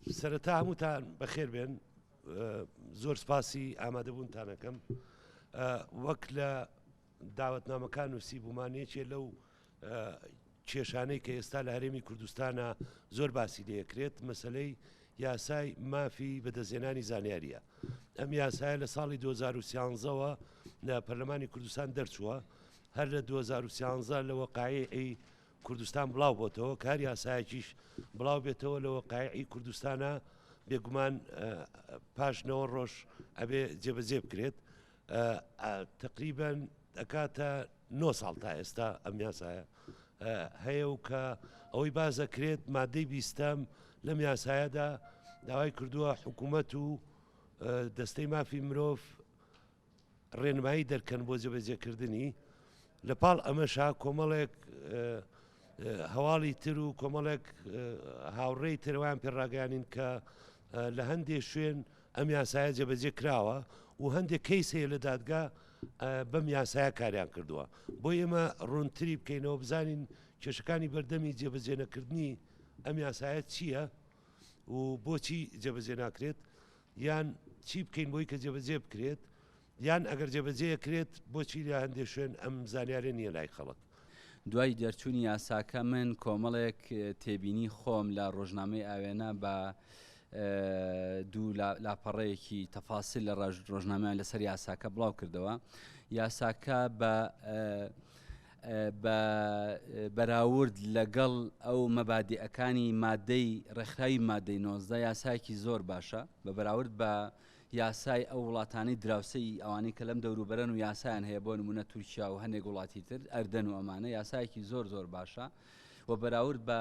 سەرەتا هەمووتان بەخێر بێن زۆر سپاسی ئامادەبوونتانەکەم وەک لە داوەتنامەکان نووسی بوومان یەکێ لەو کێشانەی کە ئێستا لە هەرێمی کوردستانە زۆر باسی لێکرێت مەسلەی یاسای مافی بەدەستهێنانی زانیاریە ئەم یاسایە لە ساڵی 2013ەوە لە پەرلەمانی کوردستان دەرچووە هەر لە 2013 لە وەقایعی کوردستان بڵاو بۆتەوە کە هەر یاسایەکیش بڵاو بێتەوە لە وەقایعی کوردستانە بێگومان پاش نەوە ڕۆژ ئەبێ جێبەجێ بکرێت تقریبان ئەکاتە نۆ ساڵ تا ئێستا ئەم یاسایە هەیە و کە ئەوەی باس دەکرێت مادەی بیستەم لەم یاسایەدا داوای کردووە حکوومەت و دەستەی مافی مرۆڤ ڕێنمایی دەرکەن بۆ جێبەجێکردنی لە پاڵ ئەمەشا کۆمەڵێک هەواڵی تر و کۆمەڵێک هاوڕێی تروان پێڕاگەیانین کە لە هەندێک شوێن ئەم یاسایە جێبەجێ کراوە و هەندێک کەیس هەیە لە دادگا بەم یاسایە کاریان کردووە بۆ ئێمە ڕوونتری بکەینەوە بزانین کێشەکانی بەردەمی جێبەجێ نەکردنی ئەم یاسایە چییە و بۆچی جێبەجێ ناکرێت یان چی بکەین بۆی کە جێبەجێ بکرێت یان ئەگەر جێبەجێ کرێت بۆچی لە هەندێک شوێن ئەم زانیارە نییە لای خەڵک. دوای دەرچوونی یاساکە من کۆمەڵێک تێبینی خۆم لە ڕۆژنامەی ئاوێنە بە دوو لاپەڕەیەکی تەفاسیل لە ڕۆژنامەیان لەسەر یاساکە بڵاو کردەوە یاساکە بە بە بەراورد لەگەڵ ئەو مەبادیئەکانی مادەی ڕێکخراوی مادەی 19 یاسایەکی زۆر باشە بە بەراورد بە یاسای ئەو وڵاتانەی دراوسێی ئەوانەی کە لەم دەوروبەرەن و یاسایان هەیە بۆ نمونە تورکیا و هەنێک وڵاتی تر ئەردەن و ئەمانە یاسایەکی زۆر زۆر باشە و بەراورد بە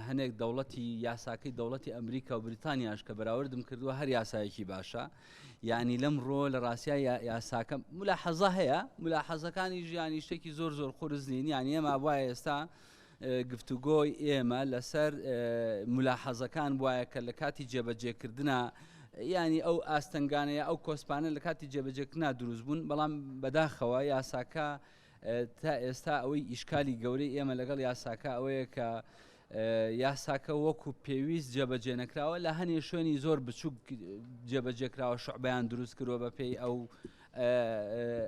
هەنێک دەوڵەتی یاساکەی دەوڵەتی ئەمریکا و بریتانیاش کە بەراوردم کردووە هەر یاسایەکی باشە یعنی لەم ڕۆ لە ڕاستیا یاساکە ملاحەزە هەیە ملاحەزەکانی ژیانی شتێکی زۆر زۆر قورس نین یعنی ئێمە وایە ئێستا گفتوگۆی ئێمە لەسەر ملاحەزەکان وایە کە لە کاتی جێبەجێکردنا ینی ئەو ئاستەنگانەیە ئەو کۆسپانە لە کاتی جێبەجێکردنا دروست بوون بەڵام بەداخەوە یاساکە تا ئێستا ئەوەی ئیشکالی گەورەی ئێمە لەگەڵ یاساکە ئەوەیە کە یاساکە وەکو پێویست جێبەجێ نەکراوە لە هەنێ شوێنی زۆر بچووک جێبەجێکراوە شعبیان دروست کردووە بە پێی ئەو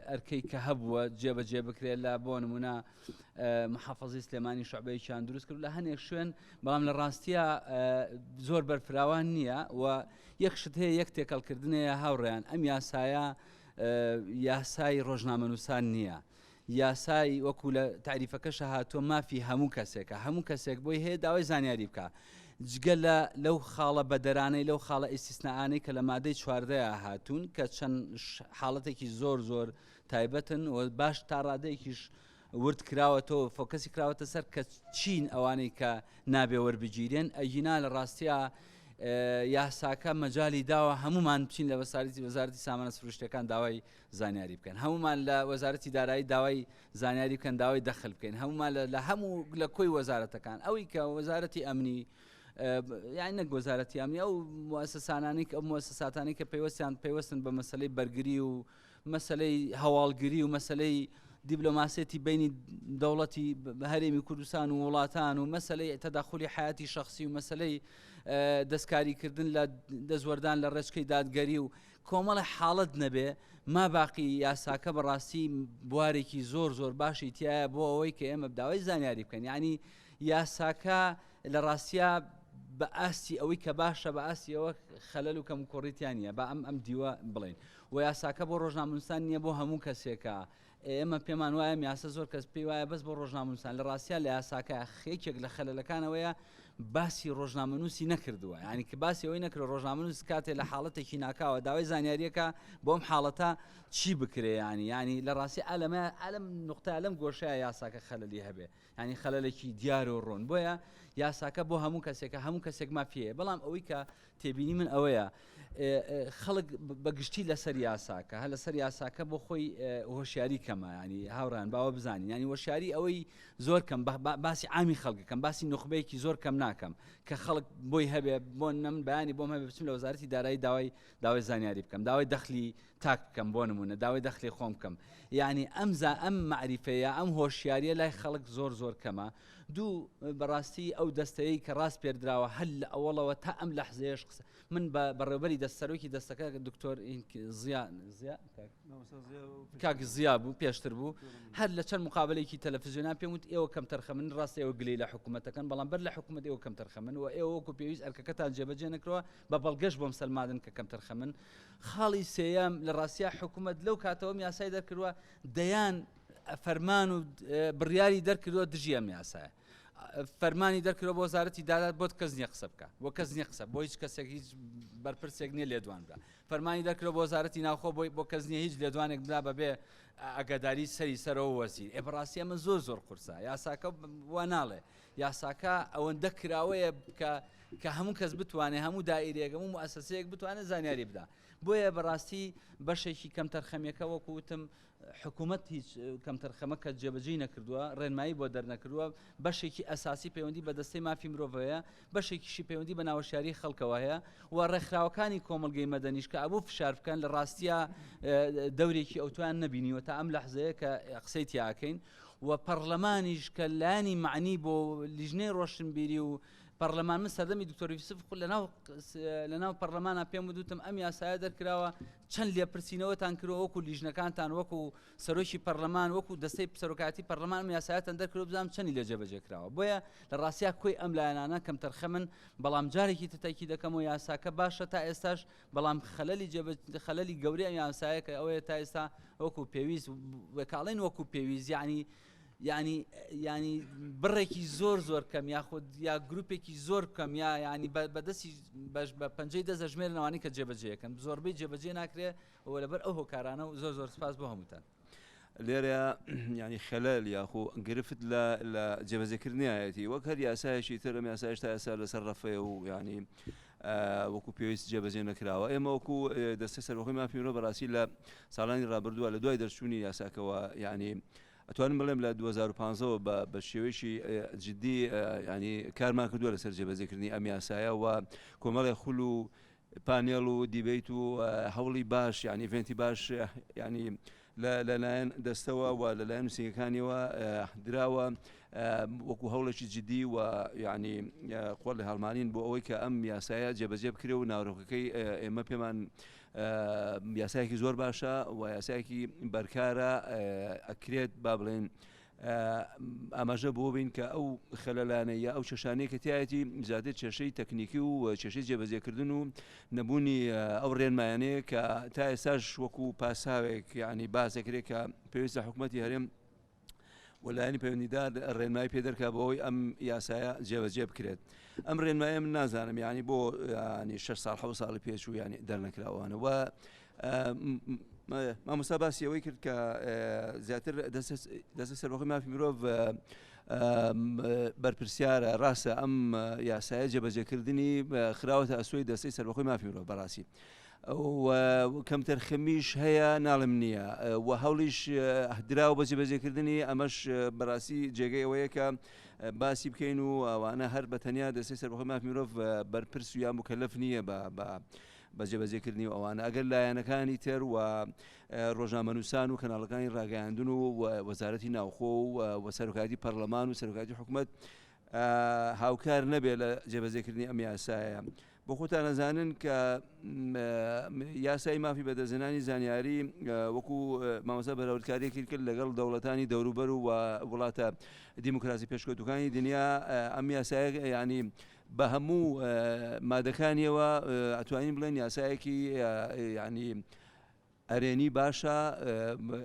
ئەرکەی کە هەبووە جێبەجێ بکرێت لە بۆ نمونە محافظی سلێمانی شعبەیەکیان دروست کرد لە هەنێک شوێن بەڵام لە ڕاستیە زۆر بەرفراوان نییە و یەک شت هەیە یەک تێکەڵکردنەیە هاوڕێیان ئەم یاسایە یاسای ڕۆژنامەنووسان نییە. یاسای وەکو لە تاریفەکەشە هاتووە مافی هەموو کەسێکە هەموو کەسێک بۆی هەیە داوای زانیاری بکە جگە لە لەو خاڵە بەدەرانەی لەو خاڵە ئیسیسنائانەی کە لە مادەی چواردەیە هاتوون کە چەند حاڵەتێکی زۆر زۆر تایبەتن و باش تا ڕادەیەکیش ورد کراوەتەوە فۆکەسی کراوەتە سەر کە چین ئەوانەی کە نابێ وەربگیرێن ئەگینا لە ڕاستیا یاساکە مەجای داوە هەمومان بچین لە وەسارەتی وەزارەتی سامانە سروشتەکان داوای زانیاری بکەن هەمومان لە وەزارەتی دارایی داوای زانیاری بکەن داوای دەخل بکەین هەمومان لە هەموو لە کۆی وەزارەتەکان ئەوەی کە وەزارەتی ئەمنی یان نەک وەزارەتی ئەمنی ئەو موسسانانی ئەو موسساتانی کە پەیوەستیان پەیوەستن بە مەسلەی بەرگری و مەسەلەی هەواڵگری و مەسەلەی دیبلۆماسیەتی بینی دەوڵەتی هەرێمی کوردستان و وڵاتان و مەسەلەی تەداخلی حیاتی شخصی و مەسەلەی دەستکاریکردن لە دەستوەردان لە ڕێچکەی دادگەری و کۆمەڵە حاڵەت نەبێ ما باقی یاساکە بەڕاستی بوارێکی زۆر زۆر باشی تایە بۆ ئەوەی کە ئێمە داوای زانیاری بکەن یعنی یاساکە لە ڕاستیا بە ئاستی ئەوەی کە باشە بە ئاستی ئەوە خەلەل و کەموکوڕی تیا نییە با ئەم ئەم دیوە بڵێین و یاساکە بۆ ڕۆژنامەنووسان نییە بۆ هەموو کەسێکە ئێمە پێمان وایە یاسا زۆر کەس پێی وایە بەس بۆ ڕۆژنامەنووسان لە ڕاستیا لە یاساکە یەکێک لە خەلەلەکانەوەیە باسی ڕۆژنامەنووسی نەکردووە یعنی کە باسی ئەوەی نەکرد ڕۆژنامەنووس کاتێ لە حاڵەتێکی ناکاوە داوای زانیاریەکە بۆ ئەم حاڵەتە چی بکرێ ینی ینی لە ڕاستی ئەلەمە ئەلم نقطە لەم گۆشەیە یاساکە خەلەلی هەبێ یانی خەلەلێکی دیار و ڕوون بۆیە یاساکە بۆ هەموو کەسێکە هەموو کەسێک مافی هەیە بەڵام ئەوەی کە تێبینی من ئەوەیە خەڵک بەگشتی لەسەر یاساکە هە لەسەر یاساکە بۆ خۆی هۆشیاری کەمە ینی هاوڕان باوە بزانین ینی هۆشیاری ئەوەی زۆر کەم باسی عامی خەڵکەکەم باسی نخبەیەکی زۆر کەم ناکەم کە خەڵک بۆی هەبێ بۆ نم بەیانی بۆم هەبێ بچم لە وەزارەتی دارایی داوای داوای زانیاری بکەم داوای دەخلی تاک بکەم بۆ نمونە داوای دەخلی خۆم بکەم یعنی ئەم زا ئەم مەعریفەیە ئەم هۆشیاریە لای خەڵک زۆر زۆر کەمە. دوو بەڕاستی ئەو دەستەیەی کە ڕاسپێردراوە هەر لە ئەوەڵەوە تا ئەم لەحزەیەش قسە من بە بەڕێوبەری دەست سەرۆکی دەستەکە دکتۆر زیا زیا کاک زیا بوو پێشتر بوو هەر لە چەند مقابلێکی تەلەفزیۆنان پێم وت ئێوە کەم تەرخەمن ڕاستە ئێوە گلەی لە حکوومەتەکەن بەڵام بەر لە حکوومەت ئێوە کەم تەرخەمن و ئێوە وەکو پێویست ئەرکەکەتان جێبەجێ نەکرەوە بە بەڵگەش بۆم سەلمادن کە کەم تەرخەمن خاڵی سێیەم لە ڕاستیا حکوومەت لەو کاتەوەم یاسای دەرکردووە دەیان فەرمان و بڕیاری دەرکردووە دژی ئەم یاسایە فەرمانی دەرکردووە بۆ وەزارەتی دادات بۆت کەس نییە قسە بکە بۆ کەس نییە قسە بۆ هیچ کەسێک هیچ بەرپرسێک نییە لێدوان بدا فەرمانی دەرکردووە بۆ وەزارەتی ناوخۆ بۆی بۆ کەس نییە هیچ لێدوانێک بدا بەبێ ئاگاداری سەری سەرەوە وەزیر ئێ بەڕاستی ئەمە زۆر زۆر قورسە یاساکە وا ناڵێ یاساکە ئەوەندە کراوەیە کە کە هەموو کەس بتوانێت هەموو دائیرەیەک هەموو موسسەیەک بتوانێت زانیاری بدا بۆیە بەڕاستی بەشێکی کەمتەرخەمیەکە وەکو وتم حکومەت هیچ کەمتەرخەمە کە جێبەجێی نەکردووە، ڕێنمایی بۆ دەرنەکردووە، بەشێکی ئەساسی پەیوەندی بە دەستەی مافی مرۆڤەوەیە، بەشێکیشی پەیوەندی بە ناوەشیاریی خەڵکەوە هەیە و ڕێکخراوەکانی کۆمەڵگەی مەدەنیش کە ئەبوو فشار بکەن لە ڕاستیا دەورێکی ئەوتۆیان نەبینیوە تا ئەم لەحزەیە کە قسەی تیا ئەکەین و پەڕلەمانیش کە لایەنی مەعنی بۆ لیژنەی ڕۆشنبیری و پەڕلەمان من سەردەمی دکتۆر یوسف لەناو لەناو پەڕلەمانە پێم وتم ئەم یاسایە دەرکراوە چەند لێپرسینەوەتان کردووە وەکو لیژنەکانتان وەکو سەرۆکی پەرلەمان وەکو دەستەی سەرۆکایەتی پەرلەمان ئەم یاسایەتان دەرکردووە بزانم چەندی لێ جێبەجێ کراوە بۆیە لە ڕاستیا کۆی ئەم لایەنانە کەمتەرخەمن بەڵام جارێکی تر تەئکید دەکەمەوە یاساکە باشە تا ئێستاش بەڵام خەلەلی جێبە خەلەلی گەورەی ئەم یاسایە کە ئەوەیە تا ئێستا وەکو پێویست وەکاڵێن وەکو پێویست یعنی یانی یانی بڕێکی زۆر زۆر کەم یاخود یا گروپێکی زۆر کەم یا ینی بەدەستی بەش بە پەنجەی دەزەژمێرنەوانی کە جێبەجێەکەن زۆربەی جێبەجێ ناکرێ و لەبەر ئەو هۆکارانە و زۆر زۆر سپاس بۆ هەمووتان. لێرە ینی خەلەل یاخۆ گرفت لە لە جێبەجێکردنیایەتی وەک هەر یاسایەکی تر ئەم یاسایش تا ئێستا لەسەر ڕەفەیە و ینی وەکو پێویست جێبەجێ نەکراوە ئێمە وەکو دەستەی سەربەخۆی مافی مرۆڤ بەڕاستی لە ساڵانی ڕابردووە لە دوای دەرچوونی یاساکەوە یعنی ئەتوانم بڵێم لە 2015 ەوە بە بە شێوەیەکی جدی ینی کارمان کردووە لەسەر جێبەجێکردنی ئەم یاسایە و کۆمەڵێ خول و پانێڵ و debate و هەوڵی باش یعنی event ی باش ینی لەلایەن دەستەوە و لەلایەن نووسینگەکانیەوە دراوە وەکو هەوڵێکی جدی و یعنی قۆڵ لە هەڵمانین بۆ ئەوەی کە ئەم یاسایە جێبەجێ بکرێ و ناورۆکەکەی ئێمە پێمان یاسایەکی زۆر باشە و یاسایەکی بەرکارە ئەکرێت با بڵێن ئاماژە بۆ بین کە ئەو خەلەلانە یا ئەو کێشانەی کە تایەتی زیاتر کێشەی تەکنیکی و کێشەی جێبەجێکردن و نەبوونی ئەو ڕێنمایانەیە کە تا ئێستاش وەکو پاساوێک یعنی باس دەکرێت کە پێویستە حکوومەتی هەرێم و لایەنی پەیوەندیدار ڕێنمایی پێ دەرکا بۆ ئەوەی ئەم یاسایە جێبەجێ بکرێت ئەم ڕێنمایە من نازانم یعنی بۆ ینی 6 ساڵ 7 ساڵی پێچوو ینی دەرنەکراوانە و مامۆستا باسی ئەوەی کرد کە زیاتر دەستە سەربەخۆی مافی مرۆڤ بەرپرسیارە ڕاستە ئەم یاسایە جێبەجێکردنی خراوەتە ئەسۆی دەستەی سەربەخۆی مافی مرۆڤ بەڕاستی کەمتەرخەمیش هەیە ناڵم نییە و هەوڵیش دراوە بە جێبەجێکردنی ئەمەش بەڕاستی جێگەی ئەوەیە کە باسی بکەین و ئەوانە هەر بە تەنیا دەستەی سەربەخۆی مافی مرۆڤ بەرپرس و یان مکەلەف نییە بە بە بە جێبەجێکردنی و ئەوانە ئەگەر لایەنەکانی تر و ڕۆژنامەنووسان و کەناڵەکانی ڕاگەیاندن و وەزارەتی ناوخۆ و سەرۆکایەتی پەرلەمان و سەرۆکایەتی حکومەت هاوکار نەبێت لە جێبەجێکردنی ئەم یاسایە بۆ خۆتان ئەزانن کە یاسای مافی بەدەستهێنانی زانیاری وەکو مامۆستا بەراوردکاریەکی کرد لەگەڵ دەوڵەتانی دەوروبەر و وڵاتە دیموکراسی پێشکەوتوەکانی دنیا ئەم یاسایە ینی بە هەموو مادەکانیەوە ئەتوانین بڵێن یاسایەکی یعنی ئەرێنی باشە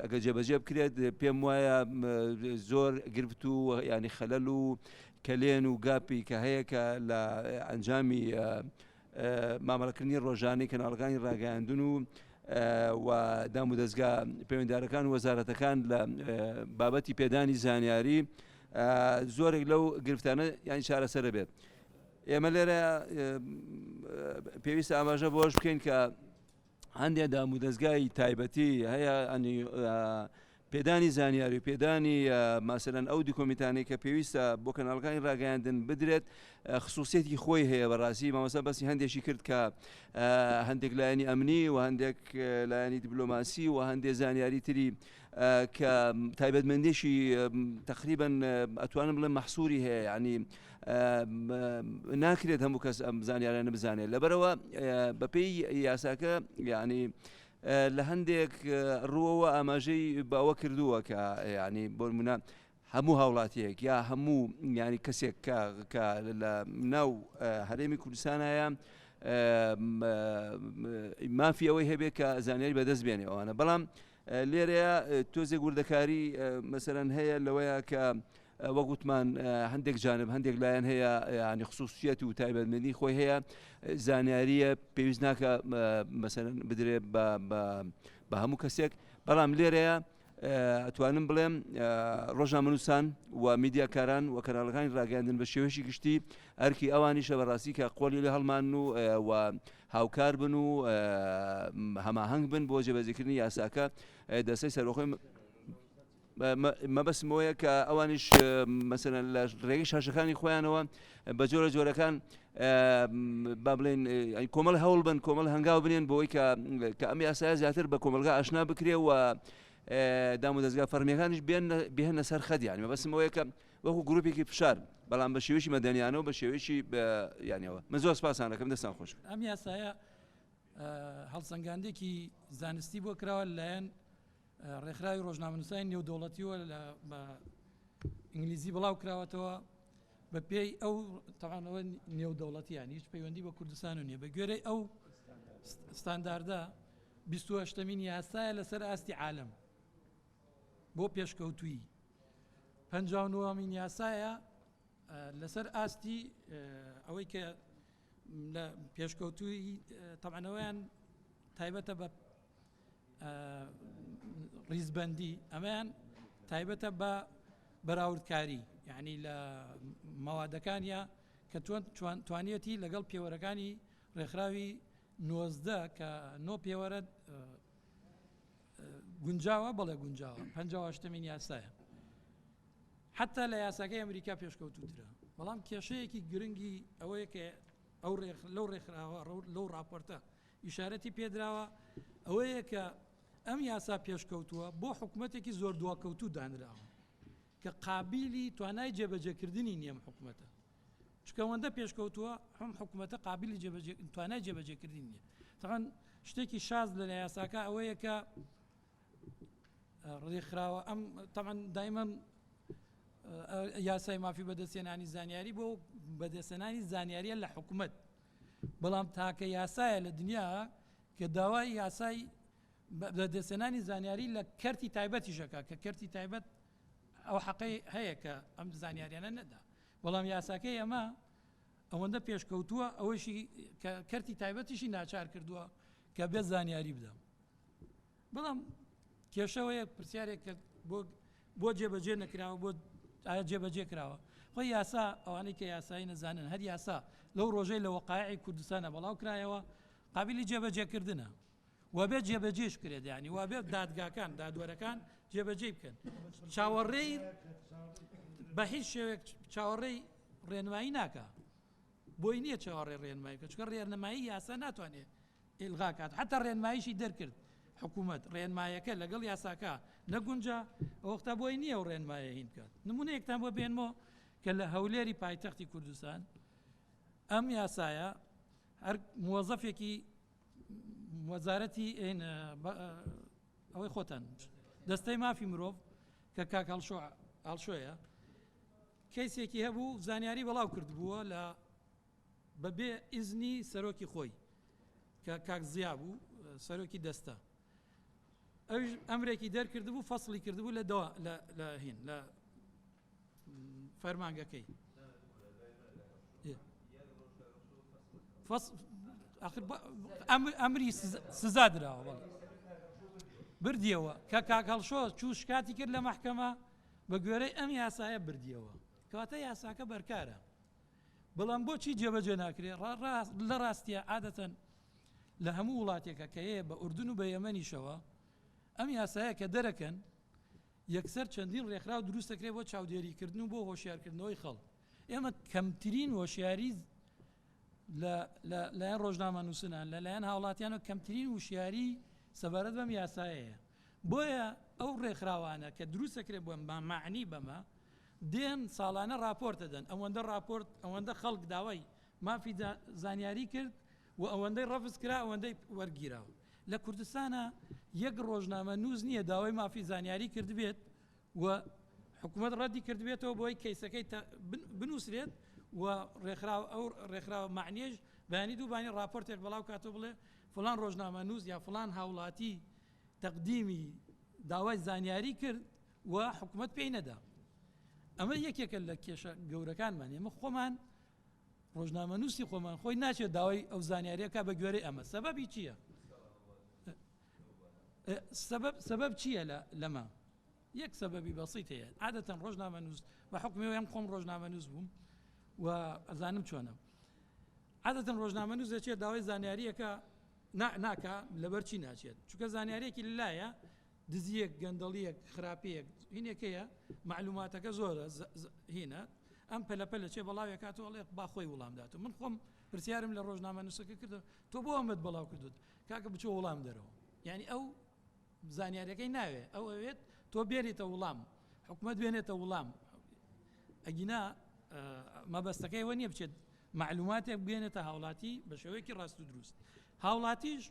ئەگە جێبەجێ بکرێت پێم وایە زۆر گرفت و ینی خەلەل و کەلێن و گاپی کە هەیە کە لە ئەنجامی مامەڵەکردنی ڕۆژانەی کەناڵەکانی ڕاگەیاندن و و دام و دەستگا پەیوەندارەکان و وەزارەتەکان لە بابەتی پێدانی زانیاری زۆرێک لەو گرفتانە یانی چارەسەرە بێت ئێمە لێرە پێویستە ئاماژە بۆش بکەین کە هەندێک دام و دەستگای تایبەتی هەیە ئەنی پێدانی زانیاری و پێدانی ماسەلەن ئەو دیکۆمیتانەی کە پێویستە بۆ کەناڵەکانی ڕاگەیاندن بدرێت خصوصیەتی خۆی هەیە بەڕاستی مامۆستا بەسی هەندێکی کرد کە هەندێک لایەنی ئەمنی و هەندێک لایەنی دیبلۆماسی و هەندێک زانیاری تری کە تایبەتمەندێکی تقریبا ئەتوانم بڵێم مەحسوری هەیە ینی ناکرێت هەموو کەس ئەم زانیارانە بزانێت لەبەرەوە بەپێی یاساکە یعنی لە هەندێک ڕووەوە ئاماژەی بەوە کردووە کە ینی بۆ منە هەموو هاوڵاتیەک یا هەموو ینی کەسێک کە کە لە ناو هەرێمی کوردستانایە مافی ئەوەی هەبێت کە زانیاری بەدەست بێنێ ئەوانە بەڵام لێرەیە تۆزێک وردەکاری مەسەرەن هەیە لەوەیە کە وەک وتمان هەندێک جانب هەندێک لایەن هەیە ینی خصوصیت و تایبەتمەندی خۆی هەیە زانیاریە پێویست ناکە مەسەرەن بدرێ بە هەموو کەسێک بەڵام لێرەیە ئەتوانم بڵێم ڕۆژنامەنووسان و میدیاکاران و کەناڵەکانی ڕاگەیاندن بە شێوەیەکی گشتی ئەرکی ئەوانیشە بەڕاستی کە قۆڵی لێ هەڵمان و و هاوکار بن و هەماهەنگ بن بۆ جێبەجێکردنی یاساکە دەستەی سەربەخۆی مەبەستم ئەوەیە کە ئەوانیش مەسەلەن لە ڕێگەی شاشەکانی خۆیانەوە بە جۆرە جۆرەکان با بڵێن کۆمەڵ هەوڵ بن کۆمەڵ هەنگاو بنێن بۆی کە کە ئەم یاسایە زیاتر بە کۆمەلگا ئاشنا بکرێ و دام و دەستگا فەرمیەکانیش بێن بهێنە سەر خەت یانی مەبەستم ئەوەیە کە وەکو گروپێکی فشار بەڵام بە شێوەیەکی مەدەنیانە و بە شێوەیەکی یانەوە من زۆر سپاسان دەکەم دەستان خۆش ئەم یاسایە هەڵسەنگاندێکی زانستی بۆ کراوە لەلایەن ڕێکخراوی ڕۆژنامەنووسانی نێودەوڵەتیەوە لە بە ئینگلیزی بڵاو کراوەتەوە بە پێی ئەو تەوانەوە نێودەوڵەتیان هیچ پەیوەندی بە کوردستان و نییە بە گوێرەی ئەو ستانداردە 28مین یاسایە لەسەر ئاستی عالم بۆ پێشکەوتووی 59مین یاسایە لەسەر ئاستی ئەوەی کە لە پێشکەوتووی تەمانەوەیان تایبەتە بە ڕیزبەندی ئەمەیان تایبەتە بە بەراوردکاری یعنی لە مەوادەکانیا کە توانیەتی لەگەڵ پێوەرەکانی ڕێکخراوی 90 کە نۆ پێوەرە گونجاوە بەڵێ گونجاوە پەنجاوەشتەمین یاسایە حتا لە یاساکەی ئەمریکا پێشکەوتوترە بەڵام کێشەیەکی گرنگی ئەوەیە کە ئەو لەو ڕێکخراوە لەو راپۆرتە ئیشارەتی پێدراوە ئەوەیە کە ئەم یاسا پێشکەوتووە بۆ حکومەتێکی زۆر دواکەوتوو دانراوە کە قابیلی توانای جێبەجێکردنی نییە ئەم حکومەتە چونکە ئەوەندە پێشکەوتووە ئەم حکومەتە قابیلی جێبەجێ توانای جێبەجێکردنی نییە تەبعەن شتێکی شاز لە یاساکە ئەوەیە کە ڕێکخراوە ئەم تەبعەن دایمەن یاسای مافی بەدەستهێنانی زانیاری بۆ بەدەستهێنانی زانیاریە لە حکومەت بەڵام تاکە یاسایە لە دنیا کە داوای یاسای بەدەستهێنانی زانیاری لە کەرتی تایبەتیشەکە کە کەرتی تایبەت ئەو حەقەی هەیە کە ئەم زانیاریانە نەدا بەڵام یاساکەی ئەمە ئەوەندە پێشکەوتووە ئەوەشی کە کەرتی تایبەتیشی ناچار کردووە کە بێ زانیاری بدەم بەڵام کێشەوەیە پرسیارێک کە بۆ بۆ جێبەجێ نەکراوە بۆ ئایا جێبەجێ کراوە خۆی یاسا ئەوانەی کە یاسایی نەزانن هەر یاسا لەو ڕۆژەی لە وەقایعی کوردستانە بەڵاو کرایەوە قابلی جێبەجێکردنە وابێ جێبەجێش کرێت ینی وابێ دادگاکان دادوەرەکان جێبەجێ بکەن چاوەڕێی بە هیچ شێوێک چاوەڕێی ڕێنمایی ناکە بۆی نییە چاوەڕێ ڕێنمایی بکە چونکە ڕێنمایی یاسا ناتوانێت ئیلغا کات حتا ڕێنماییشی دەرکرد حکوومەت ڕێنمایەکە لەگەڵ یاساکە نەگونجا ئەوەختا بۆی نییە و ڕێنمایە هین بکات نمونەیەکتان بۆ بێنمەوە کە لە هەولێری پایتەختی کوردستان ئەم یاسایە هەر موەزەفێکی وەزارەتی ئەوەی خۆتان دەستەی مافی مرۆڤ کە کاک هەڵشۆ هەڵشۆیە کەیسێکی هەبوو زانیاری بەڵاو کردبووە لە بەبێ ئیزنی سەرۆکی خۆی کە کاک زیا بوو سەرۆکی دەستە ئەویش ئەمرێکی دەرکردبوو فەصلی کردبوو لە دەوا لە هین لە فەرمانگەکەی ئەمری سزا دراوە بەڵێ بردیەوە کە کاک هەڵشۆ چوو شکاتی کرد لە مەحکەمە بە گوێرەی ئەم یاسایە بردیەوە کەواتە یاساکە بەرکارە بەڵام بۆچی جێبەجێ ناکرێ لە ڕاستیە عادەتەن لە هەموو وڵاتێکە کە هەیە بە ئوردن و بە یەمەنیشەوە ئەم یاسایە کە دەرەکەن یەکسەر چەندین ڕێکخراو دروست دەکرێت بۆ چاودێریکردن و بۆ هۆشیارکردنەوەی خەڵک ئێمە کەمترین هۆشیاری لە لەلایەن ڕۆژنامەنووسنان لەلایەن هاوڵاتیانەوە کەمترین وشیاری سەبارەت بەم یاسایەیە. بۆیە ئەو ڕێکخراوانە کە دروستەکرێت بۆ مەعنی بەمە دێن ساڵانە ڕاپۆرت دەدەن ئەوەندە ڕاپۆرت ئەوەندە خەڵک داوای مافی زانیاری کرد و ئەوەندەی ڕەفز کرا ئەوەندەی وەرگیراوە. لە کوردستانا یەک ڕۆژنامە نووس نییە داوای مافی زانیاری کردبێت و حکوومەت ڕەدی کردبێتەوە بۆی کەیسەکەی بنووسرێت و ڕێکخراو ئەو ڕێکخراوە معنیش بەیانی دووبانی ڕاپۆرتێک بەڵاو کاتەوە بڵێ فلان ڕۆژنامە نووس یا فلان هاوڵاتی تەقدیمی داوای زانیاری کرد و حکوومەت پێی نەدا. ئەمە یەکێکە لە کێشە گەورەکانمان ئێمە خۆمان ڕۆژنامەنووسی خۆمان خۆی ناچێت داوای ئەو زانیاریەکە بە گوێرەی ئەمە سەبەبی چییە؟ سەبەب سەبەب چییە لە لەمە یەک سەبەبی بەسیت هەیە عادەتەن ڕۆژنامەنووس بە حکومی ئەم خۆم ڕۆژنامەنووس بووم و ئەزانم چۆنە عادەتەن ڕۆژنامەنووس دەچێت داوای زانیاریەکە ناکە لەبەر چی ناچێت چونکە زانیاریەکی لایە دزیەک گەندەڵیەک خراپیەک هینێکەیە معلوماتەکە زۆرە هینە ئەم پەلەپەلە چێ بەڵاوێکاتەوە ئەڵێ با خۆی وڵام دات و من خۆم پرسیارم لە ڕۆژنامە نووسەکە کردو تۆ بۆ ئەمەت بەڵاو کردوت کاکە بچۆ وڵام دەرەوە یعنی ئەو زانیاریەکەی ناوێ ئەو ئەوێت تۆ بێنیتە وڵام حکومت بێنێتە وڵام ئەگینا مەبەستەکەی وە نییە بچێت معلوماتێک بێنێتە هاوڵاتی بە شێوەیەکی ڕاست و دروست هاوڵاتیش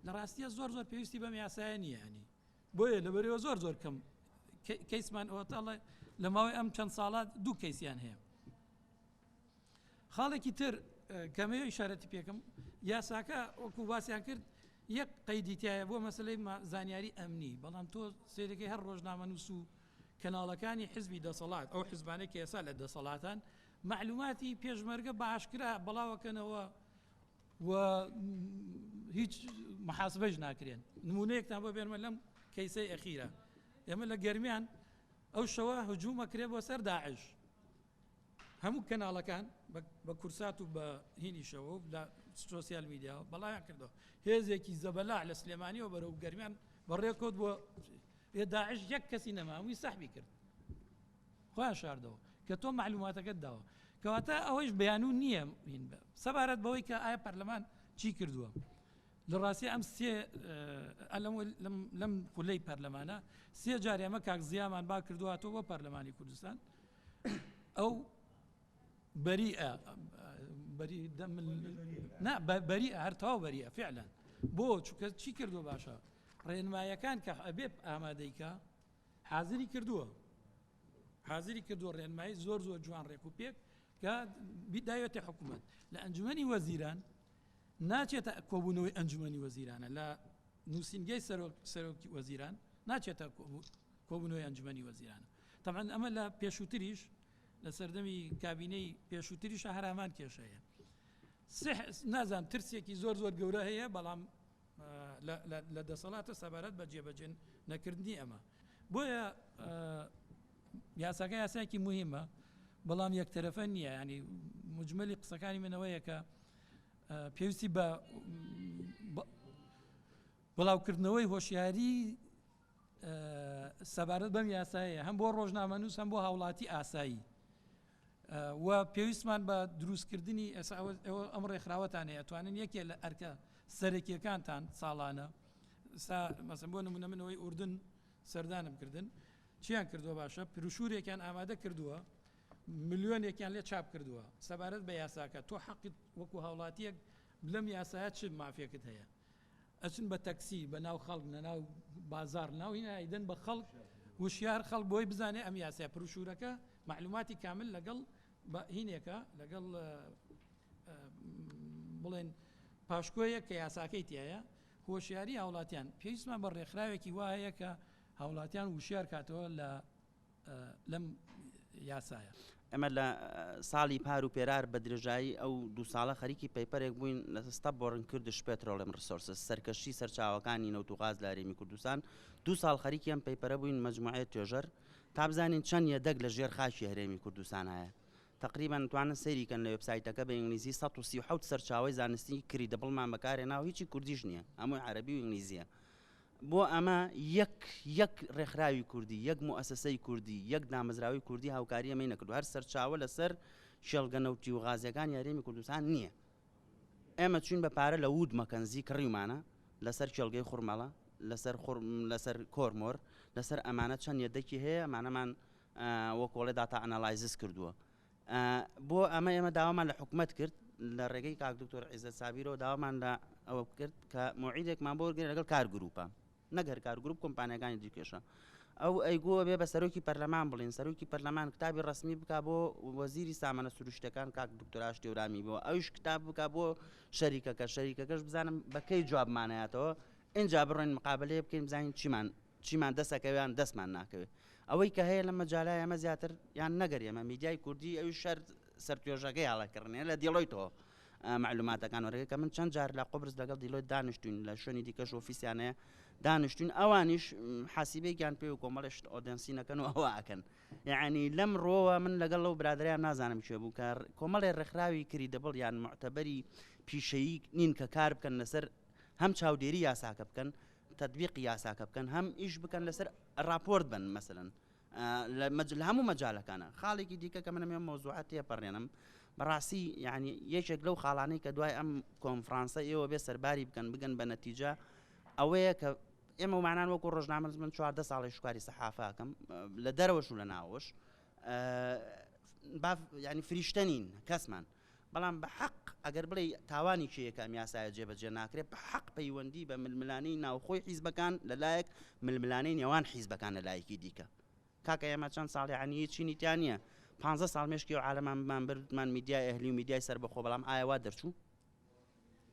لە ڕاستیە زۆر زۆر پێویستی بەم یاسایە نییە ینی بۆیە لەبەرەوە زۆر زۆر کەم کەیسمان ئەوەتاڵە لە ماوەی ئەم چەند ساڵات دوو کەیسیان هەیە خاڵێکی تر کەمەوە ئیشارەتی پێکم یاساکە وەکو باسیان کرد یەک قەیدی تایە بۆ مەسلەی زانیاری ئەمنی بەڵام تۆ سێرەکەی هەر ڕۆژنامەنووس و کەناڵەکانی حزبی دەسەڵات ئەو حزبانەی کە ئێستا لە دەسەڵاتان معلوماتی پێشمەرگە باشکرا بەڵاوەکەنەوە و هیچ محاسبەش ناکرێن نمونەیەکتان بۆ بێنمە لەم کەیسەی ئەخیرە ئێمە لە گەرمیان ئەو شەوە هجوومە کرێ بۆ سەر داعش هەموو کەناڵەکان بە کورسات و بە هینیشەوە و لە سۆسیال میدیا بەڵایان کردەوە هێزێکی زەبەلاح لە سلێمانیەوە بەرەو گەرمیان بەڕێکەوت بۆ داعش یەک کەسی نەما هەمووی سەحبی کرد خۆیان شاردەوە کە تۆ معلوماتەکەت داوە کەواتە ئەوەیش بیانوو نییە هین بە سەبارەت بەوەی کە ئایا پەرلەمان چی کردووە لە ڕاستی ئەم سێ لەم خولەی پەرلەمانە سێ جار ئێمە کاک زیامان با کردووە تۆ بۆ پەرلەمانی کوردستان ئەو بەریئە بەری نا بەری هەر تەواو بەریئە فعلا بۆ چونکە چی کردووە باشە ڕێنمایەکان کە ئەبێ ئامادەیکە حازری کردووە حازری کردووە ڕێنمایی زۆر زۆر جوان ڕێک و پێک کە داوێتە حکوومەت لە ئەنجومەنی وەزیران ناچێتە کۆبوونەوەی ئەنجومەنی وەزیرانە لە نووسینگەی سەرۆک سەرۆکی وەزیران ناچێتە کۆبوونەوەی ئەنجومەنی وەزیرانە تەبعەن ئەمە لە پێشووتریش لە سەردەمی کابینەی پێشووتریشە هەر هەمان کێشەیە نازان ترسێکی زۆر زۆر گەورە هەیە بەڵام لە دەسەڵاتە سەبارەت بە جێبەجێ نەکردنی ئەمە بۆیە یاساکە یاسایەکی مهمە بەڵام یەکتەرەفە نییە ینی مجملی قسەکانی منەوەیە کە پێویستی بە بڵاوکردنەوەی هۆشیاری سەبارەت بەم یاسایە هەم بۆ ڕۆژنامەنووس هەم بۆ هاوڵاتی ئاسایی و پێویستمان بە دروستکردنی ئێستا ئەوە ئەم ڕێکخراوەتان هەیە توانن یەکێ لە ئەرکە سەرەکیەکانتان ساڵانە سا مەسم بۆ نمونە منەوەی ئوردن سەردانم کردن چیان کردووە باشە پروشورێکیان ئامادە کردووە ملیۆنێکیان لێ چاپ کردووە سەبارەت بە یاساکە تۆ حەقت وەکو هاوڵاتیەک لەم یاسایە چ مافێکت هەیە ئەچن بە تەکسی بە ناو خەڵک لە ناو بازار ناو هینا ئەیدەن بە خەڵک وشیار خەڵک بۆی بزانێ ئەم یاسای پروشورەکە معلوماتی کامل لەگەڵ بە هینێکە لەگەڵ بڵێن پاشکۆیە کە یاساکەی تایە هۆشیاری هاوڵاتیان پێویستمان بە ڕێکخراوێکی وا هەیە کە هاوڵاتیان وشیار کاتەوە لە لەم یاسایە. ئێمە لە ساڵی پار و پێرار بە درێژایی ئەو دوو ساڵە خەریکی paper ێک بووین لە Stubborn Kurdish Petroleum Resources، سەرکەشی سەرچاوەکانی نەوت و غاز لە هەرێمی کوردستان، دوو ساڵ خەریکی ئەم paper ە بووین مەجموعەیە توێژەر تا بزانین چەند یەدەگ لە ژێر خاکی هەرێمی کوردستان هەیە. تەقریبەن توانن سەیری کەن لە وێبسایتەکە بە ئینگلیزی 137 سەرچاوەی زانستی credible مان بەکارهێناوە هیچی کوردیش نییە هەمووی عەرەبی و ئینگلیزییە. بۆ ئەمە یەک یەک ڕێکخراوی کوردی، یەک موئەسەسەی کوردی، یەک دامەزراوەی کوردی هاوکاری ئەمەی نەکردووە. هەر سەرچاوە لەسەر کێڵگە نەوتی و غازیەکانی هەرێمی کوردستان نییە. ئێمە چوین بە پارە لە وود مەکەنزی کڕیومانە لەسەر کێڵگەی خورمەڵە. لەسەر لەسەر کۆرمۆر لەسەر ئەمانە چەند یەدەکی هەیە ئەمانەمان وەکۆڵێ data analysis کردووە بۆ ئەمە ئێمە داوامان لە حکومت کرد لە ڕێگەی کاک دکتۆر عیزەت سابیرەوە داوامان لە ئەوە کرد کە موعیدێکمان بۆ وەرگرن لەگەڵ کار گروپە نەک هەر کار گروپ کۆمپانیاکانی دیکەشە ئەو ئەیگووە بێ بە سەرۆکی پەرلەمان بڵین سەرۆکی پەرلەمان کتابی ڕسمی بک بۆ وەزیری سامانە سروشتەکان کاک دکتۆر ئاشتی هەورامی بۆ ئەوش کتاب بک بۆ شەریکەکە شەریکەکەش بزانم بەکەی جوابمانایەتەوە اینجا بڕۆین مقابلەیە بکەین بزانین چیمان چیمان دەسەکەوێ یان دەستمان ناکەوێ ئەوەی کە هەیە لە مەجالای ئەمە زیاتر یان نەگەر ئێمە میدیای کوردی ئەوی شەر سەرتوێژەکەی هەڵەکردنێ لە دیڵۆیتەوە معلوماتەکان وەرەگە کە من چەند جار لە قوبرس لەگەڵ دیلۆیت دانیشتوین لە شوێنی دیکەش ئۆفیسیانەیە دانیشتوین ئەوانیش حاسیبێکیان پێ و کۆمەڵێ شت audience ی نەکەن و ئەوە ئەکەن یعنی لەم ڕۆوە من لەگەڵ لەو برادریان نازانم کوێ بوو کە کۆمەڵێ ڕێکخراوی credible یان معتەبەری پیشەیی نین کە کار بکەن لەسەر هەم چاودێری یاساکە بکەن تەتبیقی یاساکە بکەن هەم ئیش بکەن لەسەر راپۆرت بن مەسەلەن لە هەموو مەجالەکانە خاڵێکی دیکە کە منم ئەم مەوزوعە تێپەڕێنم بەڕاستی یعنی یەکێک لەو خاڵانەی کە دوای ئەم کۆنفرانسە ئێوە بێ سەرباری بکەن بگەن بە نەتیجە ئەوەیە کە ئێمە ومانان وەکو ڕۆژنامەنووس من 14 ساڵی شکاری سەحافاکەم لە دەرەوەش و لە ناوەش با ینی فریشتە نین کەسمان بەڵام بە حەق ئەگەر بڵێی تاوانی کێیە کە ئەم یاسایە جێبەجێ ناکرێت، بە حەق پەیوەندی بە ململانێی ناوخۆی حیزبەکان لە لایەک، ململانێی نێوان حیزبەکان لە لایەکی دیکە. کاکە ئێمە چەند ساڵ یەعنی هیچ چینی تیا نییە، پانزە ساڵ مێشکی ئەو عالەمانمان بردمان میدیای ئەهلی و میدیای سەربەخۆ، بەڵام ئایا وا دەرچوو؟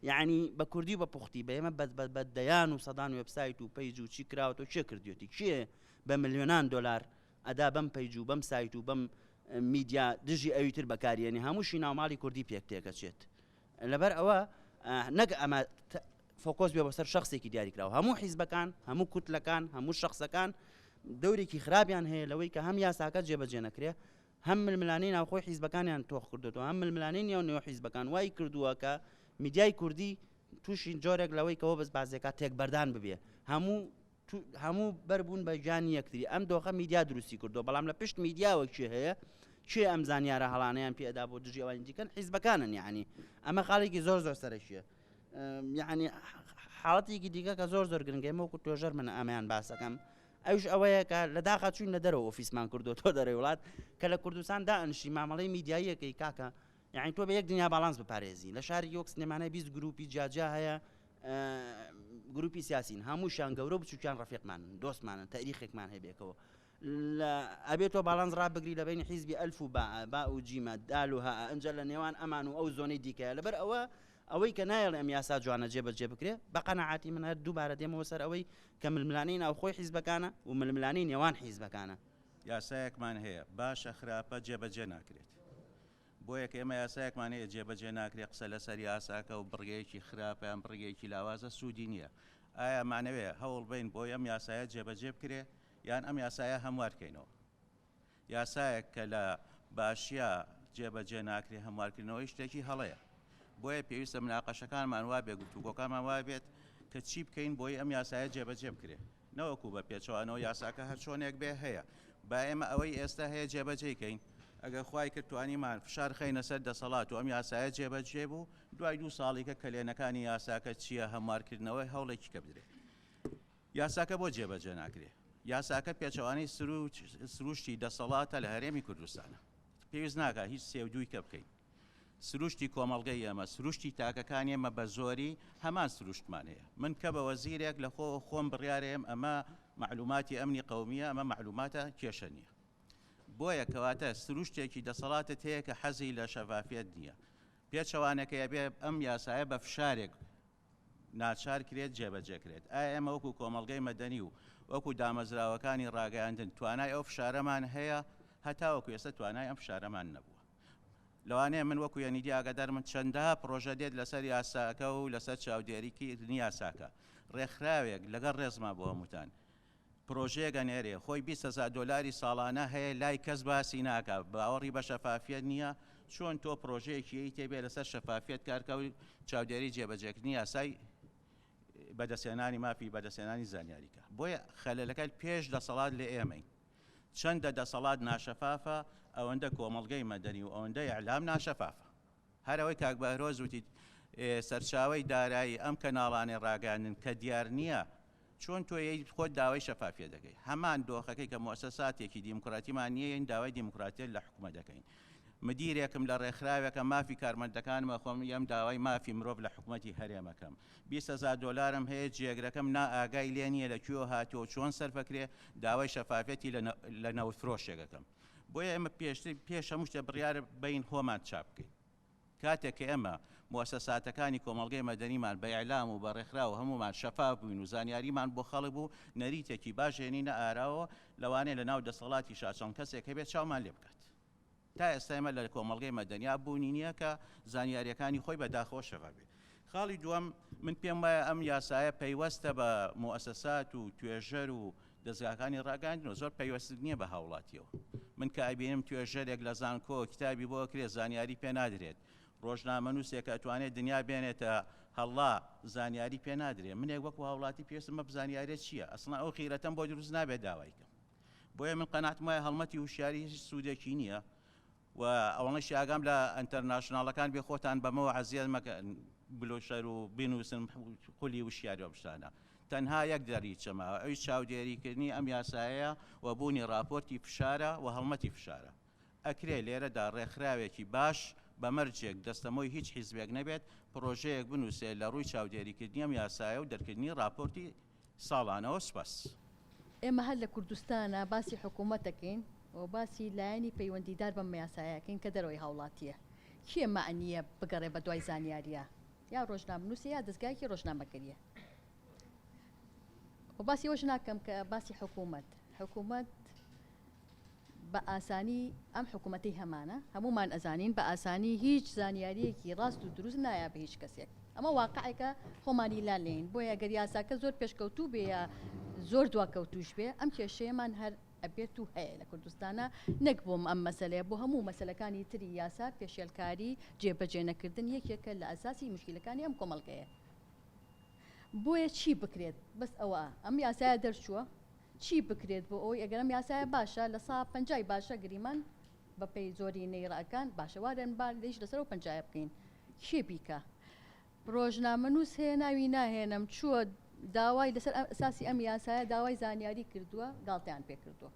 یەعنی بە کوردی و بە پوختی بە ئێمە بە دەیان و سەدان وێبسایت و page و چی کراوەتەوە کێ کردوێتی؟ کێ بە ملیۆنان دۆلار ئەدا بەم page و بەم سایت و بەم میدیا دژی ئەوی تر بەکاریێنی هەمووشی ناوماڵی کوردی پێک تێکەچێت لەبەر ئەوە نەک ئەمە focus بێ بەسەر شخصێکی دیاریکراوە هەموو حیزبەکان هەموو کوتلەکان هەموو شخصەکان دەورێکی خراپیان هەیە لەوەی کە هەم یاساکە جێبەجێ نەکرێ هەم ململانێی ناوخۆی حیزبەکانیان تۆخ کردوێتەوە هەم ململانێی نێو نێو حیزبەکان وای کردووە کە میدیای کوردی تووشی جۆرێک لەوەی کەەوە بەس بازێکا تێکبەردان ببێ هەموو هەموو بەر بوون بە گیانی یەکتری ئەم دۆخە میدیا دروستی کردووە بەڵام لە پشت میدیاوە کێ هەیە کێ ئەم زانیارە هەڵانەیان پێ ئەدا بۆ دژی ئەوانی دیکەن حیزبەکانن یعنی ئەمە خاڵێکی زۆر زۆر سەرەکیە یعنی حاڵەتێکی دیکە کە زۆر زۆر گرنگە ئێمە وەکو توێژەر من ئەمەیان باسەکەم ئەوش ئەوەیە کە لە داخا چوین لە دەرەوە ئۆفیسمان کردو تۆ دەرەوەی وڵات کە لە کوردستان دائەنیشی مامەڵەی میدیاییەکەی کاکە یعنی تۆ بە یەک دنیا باڵانس بپارێزی لە شاری وەک سلێمانی 20 گروپی جیاجیا هەیە گروپی سیاسین هەمووشیان گەورە و بچووکیان ڕەفیقمانن دۆستمانن تاریخێکمان هەیە بێکەوە ئەبێت تۆ باڵانس ڕابگری لە بینی حیزبی ئەلف و با با و جیمە دال و ها ئەنجا لە نێوان ئەمان و ئەو زۆنەی دیکەیە لەبەر ئەوە ئەوەی کە نایەڵێ ئەم یاسا جوانە جێبەجێ بکرێ بە قەناعەتی من هەر دووبارە دێمەوە سەر ئەوەی کە ململانێی ناوخۆی حیزبەکانە و ململانێی نێوان حیزبەکانە. یاسایەکمان هەیە باشە خراپە جێبەجێ ناکرێت. بۆیە کە ئێمە یاسایەکمان هەیە جێبەجێ ناکرێت قسە لەسەر یاساکە و بڕگەیەکی خراپە یان بڕگەیەکی لاوازە سوودی نییە. ئایا ئەمانەوێ هەوڵ بەین بۆی ئەم یاسایە جێبەجێ بکرێ یان ئەم یاسایە هەموار کەینەوە؟ یاسایەک کە لە باشیا جێبەجێ ناکرێ هەموارکردنەوەی شتێکی هەڵەیە. بۆیە پێویستە مناقەشەکانمان وابێ گفتوگۆکانمان وابێت کە چی بکەین بۆی ئەم یاسایە جێبەجێ بکرێ. نەوەکو بە پێچەوانەوە یاساکە هەر چۆنێک بێ هەیە با ئێمە ئەوەی ئێستا هەیە جێبەجێی کەین ئەگەر خوای کرد توانیمان فشار خەینە سەر دەسەڵات و ئەم یاسایە جێبەجێ بوو دوای دوو ساڵیکە کەلێنەکانی یاساکە چییە هەموارکردنەوەی هەوڵێکی کە بدرێت یاساکە بۆ جێبەجێ ناکرێ یاساکە پێچەوانەی سروشتی دەسەڵاتە لە هەرێمی کوردستانە پێویست ناکە هیچ سێ و دووی کە بکەین سروشتی کۆمەڵگەی ئێمە، سروشتی تاکەکانی ئێمە بە زۆری هەمان سروشتمان هەیە. من کە بە وەزیرێک لە خۆ خۆم بڕیارێم ئەمە مەعلوماتی ئەمنی قەومییە، ئەمە مەعلوماتە کێشە نییە. بۆیە کەواتە سروشتێکی دەسەڵاتت هەیە کە حەزی لە شەفافیەت نییە. پێچەوانەکەی ئەبێ ئەم یاسایە بە فشارێک ناچار کرێت جێبەجێ کرێت. ئایا ئێمە وەکو کۆمەڵگەی مەدەنی و وەکو دامەزراوەکانی ڕاگەیاندن توانای ئەو فشارەمان هەیە؟ هەتاوەکو ئێستا توانای ئەم فشارەمان نەبووە. لەوانەیە من وەکو یەنیدی ئاگادارم چەندەها پڕۆژە دێت لەسەر یاساکە و لەسەر چاودێریکردنی یاساکە. ڕێکخراوێک، لەگەڵ ڕێزما بۆ هەمووتان، پرۆژەیەک ئەنێرێ خۆی 20 هەزار دۆلاری ساڵانە هەیە لای کەس باسی ناکا باوەڕی بە شەفافیەت نییە چۆن تۆ پرۆژەیەکی ئەی تێبێ لەسەر شەفافیەت کارکە و چاودێری جێبەجێکردنی یاسای بەدەستهێنانی مافی بەدەستهێنانی زانیاریکە بۆیە خەلەلەکە پێش دەسەڵات لە ئێمەین چەندە دەسەڵات ناشەفافە ئەوەندە کۆمەڵگەی مەدەنی و ئەوەندە ئیعلام ناشەفافە هەر ئەوەی کاک بەهرۆز وتی سەرچاوەی دارایی ئەم کەناڵانەی ڕاگەیاندن کە دیار نییە. چۆن تۆ یەی خۆت داوای شەفافیەت دەکەی؟ هەمان دۆخەکەی کە موئەسەساتێکی دیموکراتیمان نییە یەین داوای دیموکراتیەت لە حکومەت دەکەین. مدیرێکم لە ڕێکخراوێکە مافی کارمەندەکانم ئەخۆم یەم داوای مافی مرۆڤ لە حکومەتی هەرێم ئەکەم. 20 هەزار دۆلارم هەیە جێگرەکەم نا ئاگای لێ نییە لە کوێوە هاتووە و چۆن سەرف ئەکرێ داوای شەفافیەتی لە نەوتفرۆشێک ئەکەم. بۆیە ئێمە پێشتر پێش هەموو شتێ بڕیارە بەین خۆمان چاک بکەین. کاتێک کە ئێمە موئەسەساتەکانی کۆمەڵگەی مەدەنیمان بە ئیعلام و بە ڕێکخراو و هەموومان شەفاف بووین و زانیاریمان بۆ خەڵک بوو، نەریتێکی باش هێنینە ئاراوە، لەوانەیە لە ناو دەسەڵاتیشا چەند کەسێک هەبێت چاومان لێ بکات. تا ئێستا ئێمە لە کۆمەڵگەی مەدەنیا بوونی نییە کە زانیارییەکانی خۆی بە داخەوە شەفاف بێت. خاڵی دووەم، من پێم وایە ئەم یاسایە پەیوەستە بە موئەسەسات و توێژەر و دەزگاکانی ڕاگەیاندنەوە زۆر پەیوەست نییە بە هاوڵاتیەوە. من کە ئەبینم توێژەرێک لە زانکۆ کتابی بۆ ئەکرێت زانیاری پێ نادرێت، ڕۆژنامەنووسێک کە ئەتوانێت دنیا بێنێتە هەڵا زانیاری پێ نادرێت، منێک وەکو هاوڵاتی پێویستم بەم زانیاریە چییە؟ ئەسڵەن ئەو غیرەتەم بۆ دروست نابێت داوای کەم. بۆیە من قەناعەتم وایە هەڵمەتی هوشیاری هیچ سوودێکی نییە و ئەوەنەشی ئاگام لە ئەنتەرناشناڵەکان بێ خۆتان بەمەوە عەزیەت مەکەن بلۆشەر و بنووسن خولی وشیاری ئەم شتانە تەنها یەک دەریچە ماوە ئەویش چاودێریکردنی ئەم یاسایەیە و بوونی ڕاپۆرتی فشارە و هەڵمەتی فشارە ئەکرێ لێرەدا ڕێکخراوێکی باش بە مەرجێک دەستەمۆی هیچ حیزبێک نەبێت پڕۆژەیەک بنووسێ لە ڕووی چاودێریکردنی ئەم یاسایە و دەرکردنی ڕاپۆرتی ساڵانەوە سوپاس. ئێمە هەر لە کوردستانا باسی حکوومەت ئەکەین و باسی لایەنی پەیوەندیدار بەم یاسایە ئەکەین کە دەرەوەی هاوڵاتییە. کێ مەعنییە بگەڕێ بە دوای زانیارییا؟ یا ڕۆژنامەنووسە یا دەزگایەکی ڕۆژنامەگەرییە. و باسی ئەوەش ناکەم کە باسی حکوومەت. حکوومەت بە ئاسانی ئەم حکوومەتەی هەمانە هەموومان ئەزانین بە ئاسانی هیچ زانیارییەکی ڕاست و دروست نایا بە هیچ کەسێک. ئەمە واقعێکە خۆمانی لا لێین. بۆیە گەر یاساکە زۆر پێشکەوتوو بێ یا زۆر دواکەوتووش بێ ئەم کێشەیەمان هەر ئەبێت و هەیە لە کوردستانا نەک بۆ ئەم مەسەلەیە بۆ هەموو مەسەلەکانی تری یاسا پێشێلکاری جێبەجێ نەکردن یەکێکە لە ئەساسی موشکیلەکانی ئەم کۆمەڵگەیە. بۆیە چی بکرێت بەس ئەوە ئەم یاسایە دەرچووە چی بکرێت بۆ ئەوەی ئەگەر ئەم یاسایە باشە لە سا پەنجای باشە گریمان بە پێی زۆرینەی ڕەئەکان باشە وارێن با ئیش لەسەر ئەو پەنجایە بکەین کێ بیکا ڕۆژنامەنووس هەیە ناوی ناهێنم چووە داوای لەسەر ئەساسی ئەم یاسایە داوای زانیاری کردووە گاڵتەیان پێ کردووە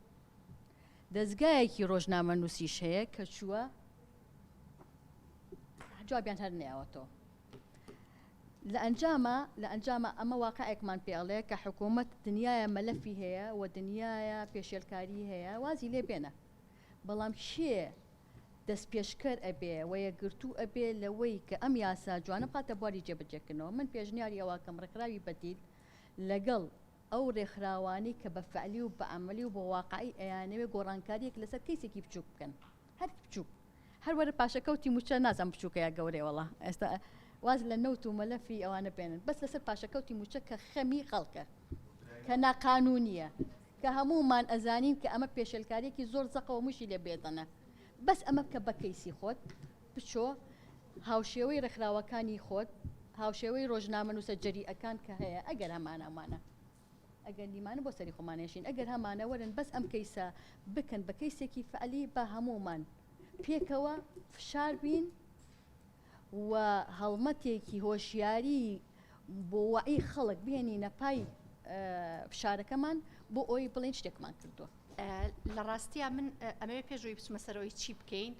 دەزگایەکی ڕۆژنامەنووسیش هەیە کە چووە جوابیان هەر نەیاوەتەوە لە ئەنجاما لە ئەنجاما ئەمە واقعێکمان پێ ئەڵێ کە حکوومەت دنیایە مەلەفی هەیە و دنیایە پێشێلکاری هەیە وازی لێ بێنە بەڵام کێ دەستپێشکەر ئەبێ و یەکگرتوو ئەبێ لەوەی کە ئەم یاسا جوانە بخاتە بواری جێبەجێکردنەوە من پێشنیاری ئەوە ئەکەم ڕێکخراوی بەدیل لەگەڵ ئەو ڕێکخراوانەی کە بە فعلی و بە عەمەلی و بە واقعی ئەیانەوێ گۆڕانکاریەک لەسەر کەیسێکی بچووک بکەن هەر بچووک هەر وەرە پاشەکەوتی مووچە نازانم بچووکە یا گەورەیە وەڵا ئێستا واز لە نەوت و مەلەفی ئەوانە بێنن بەس لەسەر پاشەکەوتی مووچە کە خەمی خەڵکە کە ناقانوونیە کە هەموومان ئەزانین کە ئەمە پێشێلکاریەکی زۆر زەقەوە موشی لێ بێدەنە بەس ئەمە بکە بە کەیسی خۆت بچۆ هاوشێوەی ڕێکخراوەکانی خۆت هاوشێوەی ڕۆژنامەنووسە جەریئەکان کە هەیە ئەگەر هەمانە ئەمانە ئەگەر نیمانە بۆ سەری خۆمان ئێشین ئەگەر هەمانە وەرن بەس ئەم کەیسە بکەن بە کەیسێکی فعلی با هەموومان پێکەوە فشار بین و هەڵمەتێکی هۆشیاری بۆ وەعی خەڵک بهێنینە پای فشارەکەمان بۆ ئەوی بڵێن شتێکمان کردووە. لە ڕاستیا من ئەمەوێ پێش ئەوەی بچمە سەرەوەی چی بکەین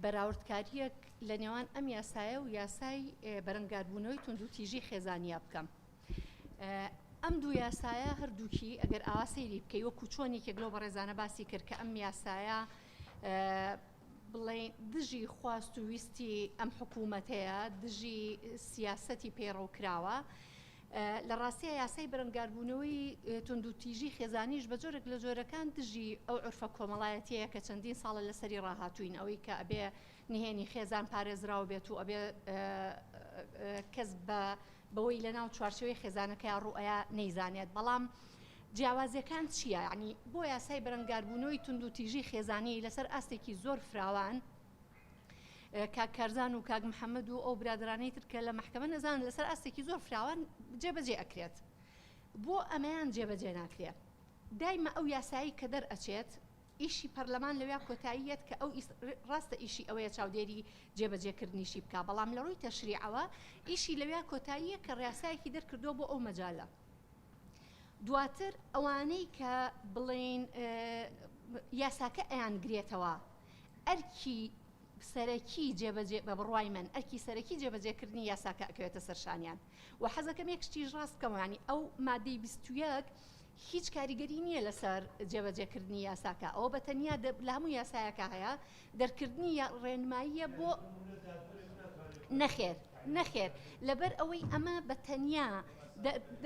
بەراوردکارییەک لە نێوان ئەم یاسایە و یاسای بەرەنگاربوونەوەی توندوتیژی خێزانیا بکەم. ئەم دوو یاسایە هەردووکی ئەگەر ئاوا سەیری بکەی وەکو چۆن یەکێک لەو بەڕێزانە باسی کرد کە ئەم یاسایە بڵێین دژی خواست و ویستی ئەم حکوومەتەیە دژی سیاسەتی پەیڕەو کراوە لە ڕاستیا یاسای بەرەنگاربوونەوەی توندوتیژی خێزانیش بە جۆرێک لە جۆرەکان دژی ئەو عورفە کۆمەڵایەتیەیە کە چەندین ساڵە لەسەری ڕاهاتووین ئەوەی کە ئەبێ نهێنی خێزان پارێزراو بێت و ئەبێ کەس بە بەوەی لەناو چوارچێوەی خێزانەکەیا ڕووئەیا نەیزانێت بەڵام جیاوازیەکان چییە یعنی بۆ یاسای بەرەنگاربوونەوەی توندوتیژی خێزانی لەسەر ئاستێکی زۆر فراوان کاک کارزان و کاک محەممەد و ئەو برادرانەی تر کە لە محکمە نەزان لەسەر ئاستێکی زۆر فراوان جێبەجێ ئەکرێت بۆ ئەمەیان جێبەجێ ناکرێت دایمە ئەو یاسایی کە دەرئەچێت ئیشی پەرلەمان لەویا کۆتایی یەت کە ئەو ڕاستە ئیشی ئەوەیە چاودێری جێبەجێکردنیشی بکا بەڵام لە ڕووی تەشریعەوە ئیشی لەویا کۆتاییە کە ڕیاسایەکی دەرکردووە بۆ ئەو مەجالە. دواتر ئەوانەی کە بڵێین یاساکە ئەیانگرێتەوە ئەرکی سەرەکی جێبەجێ بە بڕوای من ئەرکی سەرەکی جێبەجێکردنی یاساکە ئەکەوێتە سەر شانیان و حەزەکەم یەک شتیش ڕاست بکەمەوە یانی ئەو مادەی 21 هیچ کاریگەری نییە لەسەر جێبەجێکردنی یاساکە ئەوە بە تەنیا لە هەموو یاسایەکە هەیە دەرکردنی ڕێنماییە بۆ نەخێر نەخێر لەبەر ئەوەی ئەمە بە تەنیا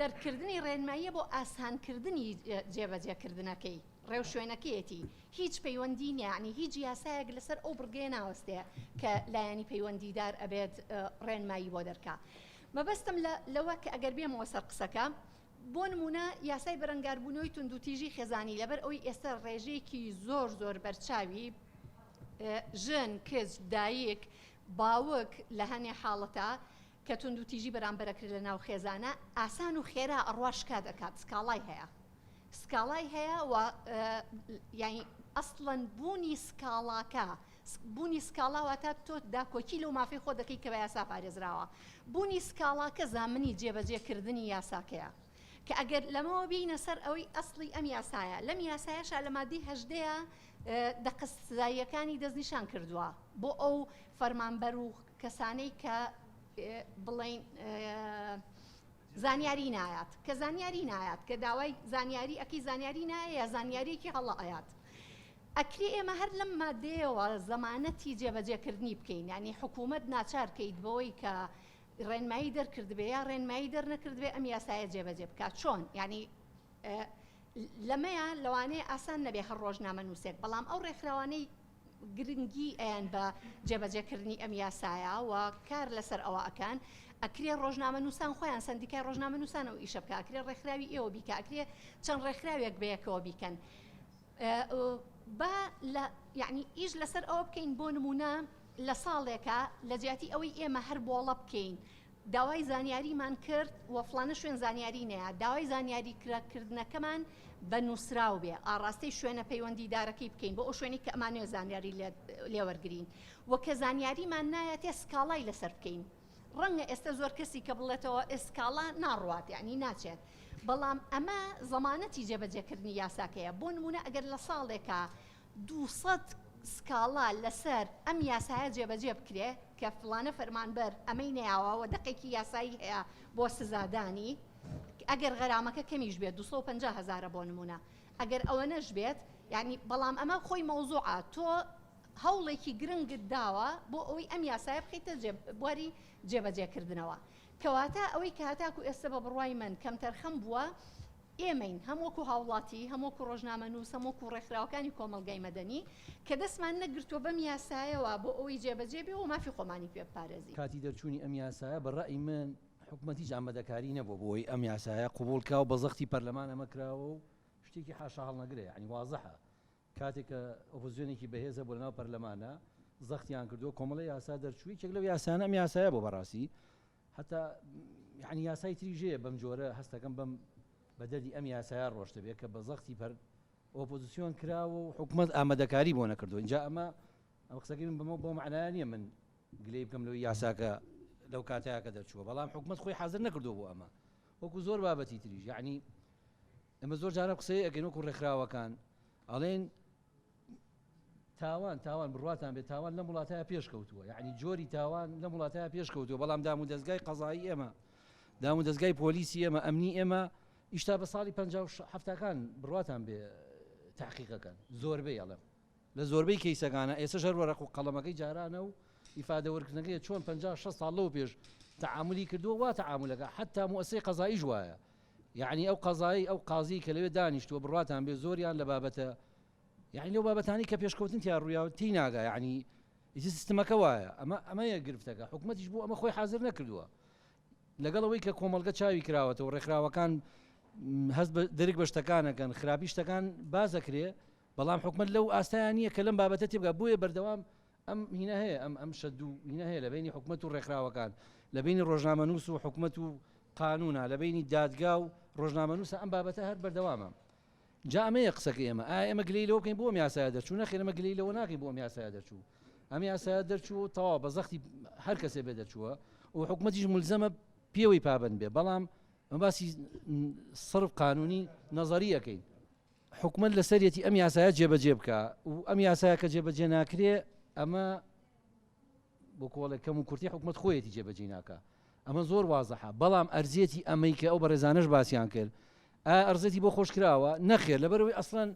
دەرکردنی ڕێنماییە بۆ ئاسانکردنی جێبەجێکردنەکەی ڕێوشوێنەکەیەتی هیچ پەیوەندی نییە یانی هیچ یاسایەک لەسەر ئەو بڕگەیە ناوەستێ کە لایەنی پەیوەندیدار ئەبێت ڕێنمایی بۆ دەرکا مەبەستم لەوە کە ئەگەر بێمەوە سەر قسەکە بۆ نموونە یاسای بەرەنگاربوونەوەی توندوتیژی خێزانی لەبەر ئەوەی ئێستا ڕێژەیەکی زۆر زۆر بەرچاوی ژن، کچ، دایک، باوک لە هەنێ حاڵەتا کە توندوتیژی بەرامبەر ئەکرێت لە ناو خێزانە ئاسان و خێرا ئەڕوا شکات ئەکات سکاڵای هەیە سکاڵای هەیە و یانی ئەسڵەن بوونی سکاڵاکە بوونی سکاڵا واتە تۆ داکۆکی لەو مافەی خۆت دەکەی کە بە یاسا پارێزراوە. بوونی سکاڵاکە زامنی جێبەجێکردنی یاساکەیە. کە ئەگەر لەمەوە بێینە سەر ئەوەی ئەسڵی ئەم یاسایە، لەم یاسایەشا لە مادەی هەژدەیا دەقە سزاییەکانی دەستنیشان کردووە بۆ ئەو فەرمانبەر و کەسانەی کە بڵێین زانیاری نایات، کە زانیاری نایات، کە داوای زانیاری ئەکەی زانیاری نایە یا زانیاریەکی هەڵە ئەیات. ئەکرێ ئێمە هەر لەم مادەیەوە زەمانەتی جێبەجێکردنی بکەین، یانی حکوومەت ناچار کەیت بەوەی کە ڕێنمایی دەرکردبێ یا ڕێنمایی دەرنەکردبێ ئەم یاسایە جێبەجێ بکات. چۆن؟ یانی لەمەیا لەوانەیە ئاسان نەبێ هەر ڕۆژنامەنووسێک، بەڵام ئەو ڕێکخراوانەی گرنگی ئەیەن بە جێبەجێکردنی ئەم یاسایە و کار لەسەر ئەوە ئەکەن، ئەکرێ ڕۆژنامەنووسان خۆیان سەندیکای ڕۆژنامەنووسان ئەو ئیشە بکا، ئەکرێ ڕێکخراوی ئێوە بیکا، ئەکرێ چەند ڕێکخراوێک بەیەکەوە بیکەن. با لە یعنی ئیش لەسەر ئەوە بکەین بۆ نمونە لە ساڵێکا لە جیاتی ئەوەی ئێمە هەر بۆڵە بکەین داوای زانیاریمان کرد و فڵانە شوێن زانیاری نەیە داوای زانیاری کردنەکەمان بە نووسراو بێ ئاڕاستەی شوێنە پەیوەندیدارەکەی بکەین بۆ ئەو شوێنی کە ئەمانەوێ زانیاری لێوەرگین و کە زانیاریمان نایەتێ سکاڵای لەسەر بکەین ڕەنگە ئێستا زۆر کەسی کە بڵێتەوە ئێ سکاڵا ناڕوات یانی ناچێت بەڵام ئەمە زەمانەتی جێبەجێکردنی یاساکەیە بۆ نمونە ئەگەر لە ساڵێکا 200 سکاڵا لەسەر ئەم یاسایە جێبەجێ بکرێ کە فڵانە فەرمانبەر ئەمەی نەیاوە و دەقێکی یاسایی هەیە بۆ سزادانی ئەگەر غەرامەکە کەمیش بێت 250 هەزارە بۆ نمونە ئەگەر ئەوەنەش بێت یانی بەڵام ئەمە خۆی مەوزوعە تۆ هەوڵێکی گرنگت داوە بۆ ئەوەی ئەم یاسایە بخەیتە بواری جێبەجێکردنەوە. کەواتە ئەوەی کە هەتاکو ئێستە بە بڕوای من کەمتەرخەم بووە ئێمەین، هەم وەکو هاوڵاتی، هەم وەکو ڕۆژنامەنووس، هەم وەکو ڕێکخراوەکانی کۆمەڵگای مەدەنی کە دەستمان نەگرتووە بەم یاسایەوە بۆ ئەوەی جێبەجێ بێ و مافی خۆمانی پێ بپارێزین. کاتی دەرچوونی ئەم یاسایە بە ڕەئی من حکومەت هیچ ئامادەکاری نەبووە بۆ ئەوەی ئەم یاسایە قبوڵ کا و بە زەختی پەرلەمان ئەمە کراوە و شتێکی حاشاهەڵنەگرە یانی وازحە کاتێک کە ئۆپۆزسیۆنێکی بەهێز هەبوو لەناو پەرلەمانا زەختیان کردووە کۆمەڵی یاسا دەرچوو یەکێک لەو یاسانە ئەم یاسایە بۆ بەڕاستی حتا یعنی یاسای تریش هەیە بەم جۆرە هەستەکەم بەم بە دەردی ئەم یاسایە ڕۆشتە بێ کە بە زەختی پەر ئۆپۆزیسیۆن کراوە و حکومەت ئامادەکاری بۆ نەکردو اینجا ئەمە ئەم قسەکەی من بەمە بۆ معنایە نییە من گلەی بکەم لەوەی یاساکە لەو کاتەیە کە دەرچووە بەڵام حکومەت خۆی حاضر نەکردو بۆ ئەمە وەکو زۆر بابەتی تریش یعنی ئێمە زۆر جاران قسەی ئەکەین وەکو ڕێکخراوەکان ئەڵێن تاوان تاوان بڕواتان بێت تاوان لەم وڵاتەیە پێش کەوتووە یعنی جۆری تاوان لەم وڵاتەیە پێش کەوتووە بەڵام دام و دەستگای قەزایی ئێمە دام و دەستگای پۆلیسی ئێمە ئەمنی ئێمە ئیشتا بە ساڵی پ هەفتاکان بڕواتان بێ تحقیقەکەن زۆربەی ئەڵێم لە زۆربەی کەیسەکانە ئێسەش هەر وەرەق و قەڵەمەکەی جارانە و ئیفادە وەرگرتنەکەی چۆن 50 60 ساڵ لەو پێش تەعاملی کردووە وا تەعاملەکە حتا موسسەی قەزاییش وایە یەعنی ئەو قەزای ئەو قازی کە لەوێ دانیشتووە بڕواتان بێ زۆریان لە بابەتە یعنی لەو بابەتانی کە پێشکەوتن تیا ڕوویاوە تی ناگا یعنی ئیتر سیستمەکە وایە ئەمە ئەمەیە گرفتەکە حکومەتیش بۆ ئەمە خۆی حاضر نەکردووە لەگەڵ ئەوەی کە کۆمەڵگە چاوی کراوەتەوە ڕێکخراوەکان هەست بە درک بە شتەکانەکەن خراپی شتەکان باز دەکرێ بەڵام حکومەت لەو ئاستایان نییە کە لەم بابەتە تێبگا بۆیە بەردەوام ئەم هینە هەیە ئەم ئەم شەد و هینە هەیە لە بەینی حکومەت و ڕێکخراوەکان لە بەینی ڕۆژنامەنووس و حکومەت و قانونا لە بەینی دادگا و ڕۆژنامەنووسە ئەم بابەتە هەر بەردەوامە جا ئەمەیە قسەکەی ئێمە ئایا ئێمە گلەیی لەوە بکەین بۆ ئەم یاسایە دەرچوو نەخێر ئێمە گلەیی لەوە ناکەین بۆ ئەم یاسایە دەرچوو ئەم یاسایە دەرچوو و تەواو بە زەختی هەر کەسێ بێ دەرچووە و حکومەتیش ملزەمە پێوەی پابەند بێ بەڵام. ئەمە باسی سرف قانونی نەزەری ئەکەین. حکومەت لەسەریەتی ئەم یاسایە جێبەجێ بکا و ئەم یاسایە کە جێبەجێ ناکرێ ئەمە بۆ کۆڵێک کەم و کورتی حکومەت خۆیەتی جێبەجێی ناکا ئەمە زۆر وازحە بەڵام ئەرزیەتی ئەمەی کە ئەو بەڕێزانەش باسیان کرد ئایا ئەرزێتی بۆ خۆش کراوە نەخێر لەبەرەوەی ئەسڵەن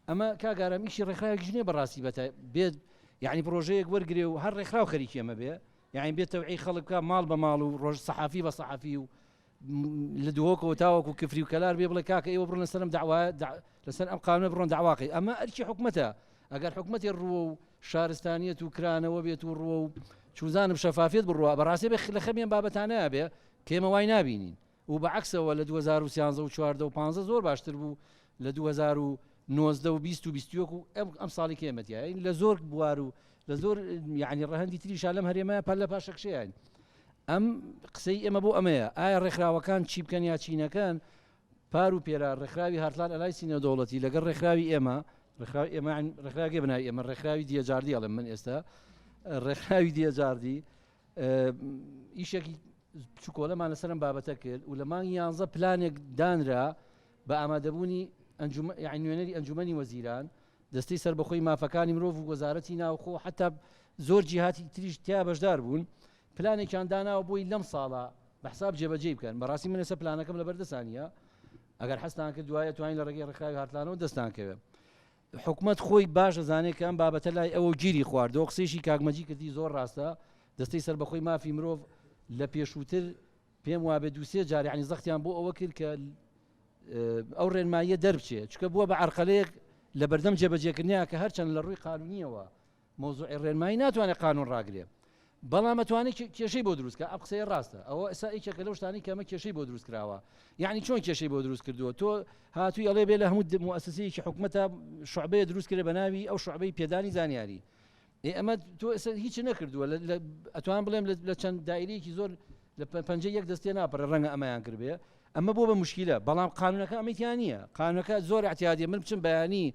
ئەمە کاک ئارام ئیشی ڕێکخراوێکیش نییە بەڕاستی بەتە بێت یعنی پرۆژەیەک وەرگێ و هەر ڕێکخراو خەریکی ئەمە بێ یعنی بێت تەوعی خەڵک بکە ماڵ بە ماڵ و ڕۆژ سەحافی بە سەحافی و لە دهۆکەوە تاوەکو کفری و کەلار بێ بڵێ کاکە ئێوە بڕۆن لەسەر ئەم داوا لەسەر ئەم قانونە بڕۆن داواقی ئەمە ئەرکی حکومەتە ئەگەر حکومەتی ڕووە و شارستانیەت و کرانەوە بێت و ڕووە و چوزانم شەفافیت بڕوا بەڕاستی بێ لە خەمیان بابەتانە بێ کێمە وای نابینین و بە عەکسەوە لە 2013 و 14 و 15 زۆر باشتر بوو لە 2019 و 20 و 21 و ئەم ئەم ساڵی کە ئێمە تیاین لە زۆر بوار و لە زۆر یعنی ڕەهەندی تریشا لەم هەرێمە پەل لە پاشەکشەیان ئەم قسەی ئێمە بۆ ئەمەیە ئایا ڕێکخراوەکان چی بکەن یا چی نەکەن پار و پێرا ڕێکخراوی هارتلان ئەلایسی نێودەوڵەتی لەگەڵ ڕێکخراوی ئێمە ڕێکخراوی ئێمە ڕێکخراوی بناوی ئێمە ڕێکخراوی دیەجاردی ئەڵێم من ئێستا ڕێکخراوی دیەجاردی ئیشێکی بچوکۆلەمان لەسەر ئەم بابەتە کرد و لە مانگی یانزە پلانێک دانرا بە ئامادەبوونی یعنی نوێنەری ئەنجومەنی وەزیران دەستەی سەربەخۆی مافەکانی مرۆڤ و وەزارەتی ناوخۆ حتا زۆر جیهاتی تریش تیا بەشدار بوون پلانێکیان داناوە بۆی لەم ساڵە بە حساب جێبەجێی بکەن بەڕاستی من ئێستا پلانەکەم لەبەر دەستانیە ئەگەر حەزتان کرد دوایە توانین لە ڕێگەی ڕێکخراوی هارتلانەوە دەستان کەوێ حکومەت خۆی باش دەزانێت کە ئەم بابەتە لای ئەوە گیری خواردەوە قسەیشی کاک مەجی کردی زۆر ڕاستە دەستەی سەربەخۆی مافی مرۆڤ لە پێشووتر پێم وابێ دووسێ جار یعنی زەختیان بۆ ئەوە کرد کە ئەو ڕێنماییە دەربچێ چکە بووە بە عرقەلەیەک لە بەردەم جێبەجێکردنیا کە هەرچەند لە ڕووی قانونیەوە مەوزوعی ڕێنمایی ناتوانێت قانون ڕاگرێ بەڵام ئەتوانێت کێشەی بۆ دروست کە ئەم قسەیە ڕاستە ئەوە ئێستا یەکێکە لەو شتانەی کە ئەمە کێشەی بۆ دروست کراوە یعنی چۆن کێشەی بۆ دروست کردووە تۆ هاتووی ئەڵێ بێ لە هەموو موسسەیەکی حکومەتە شعبەیە دروست کرێ بە ناوی ئەو شعبەی پێدانی زانیاری ئێ ئەمە تۆ ئێستا هیچ نەکردووە ئەتوان بڵێم لە چەند دایرەیەکی زۆر لە پەنجە یەک دەستێ ناپەڕێ ڕەنگە ئەمەیان کردبێ ئەمە بۆ بە مشکیلە بەڵام قانونەکە ئەمەی تیا نییە قانونەکە زۆر اعتیادیە من بچم بەیانی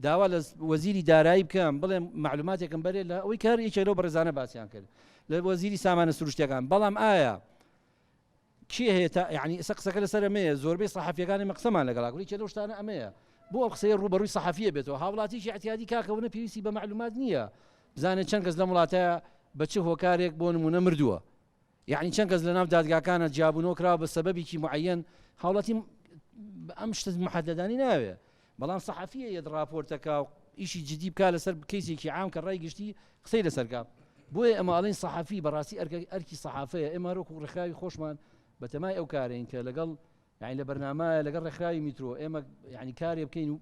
داوا لە وەزیری دارایی بکەم بڵێم معلوماتێکم بەرێ لە ئەوەی کار یەکێک لەو بەڕێزانە باسیان کرد لە وەزیری سامانە سروشتیەکان بەڵام ئایا کێ هەیە تا یعنی ئێستا قسەکە لەسەر ئەمەیە زۆربەی سەحەفیەکانی مە قسەمان لەگەڵا کرد یەکێ لەو شتانە ئەمەیە بۆ ئەم قسەیە ڕووبەڕووی سەحەفیە بێتەوە هاوڵاتیکی اعتیادی کاکە ئەوەنە پێویستی بە معلومات نییە بزانێت چەند کەس لەم وڵاتە بە چ هۆکارێک بۆ نمونە مردووە یەعنی چەند کەس لەناو دادگاکانە جیابوونەوە کراوە بە سەبەبیکی معەیەن هاوڵاتی ئەم شتە محەدەدانی ناوێ بەڵام سەحەفیە یەت ڕاپۆرتەکە و ئیشی جدی بکا لەسەر کەیسێکی عام کە ڕای گشتی قسەی لەسەرکە بۆیە ئەمە ئەڵێن سەحەفی بەڕاستی ئەرکی سەحافەیە ئێمە هەروەکو ڕێکخراوی خۆشمان بەتەمای ئەو کارەین کە لەگەڵ یانی لە بەرنامایە لەگەڵ ڕێکخراوی میترۆ ئێمە یانی کارێ بکەین و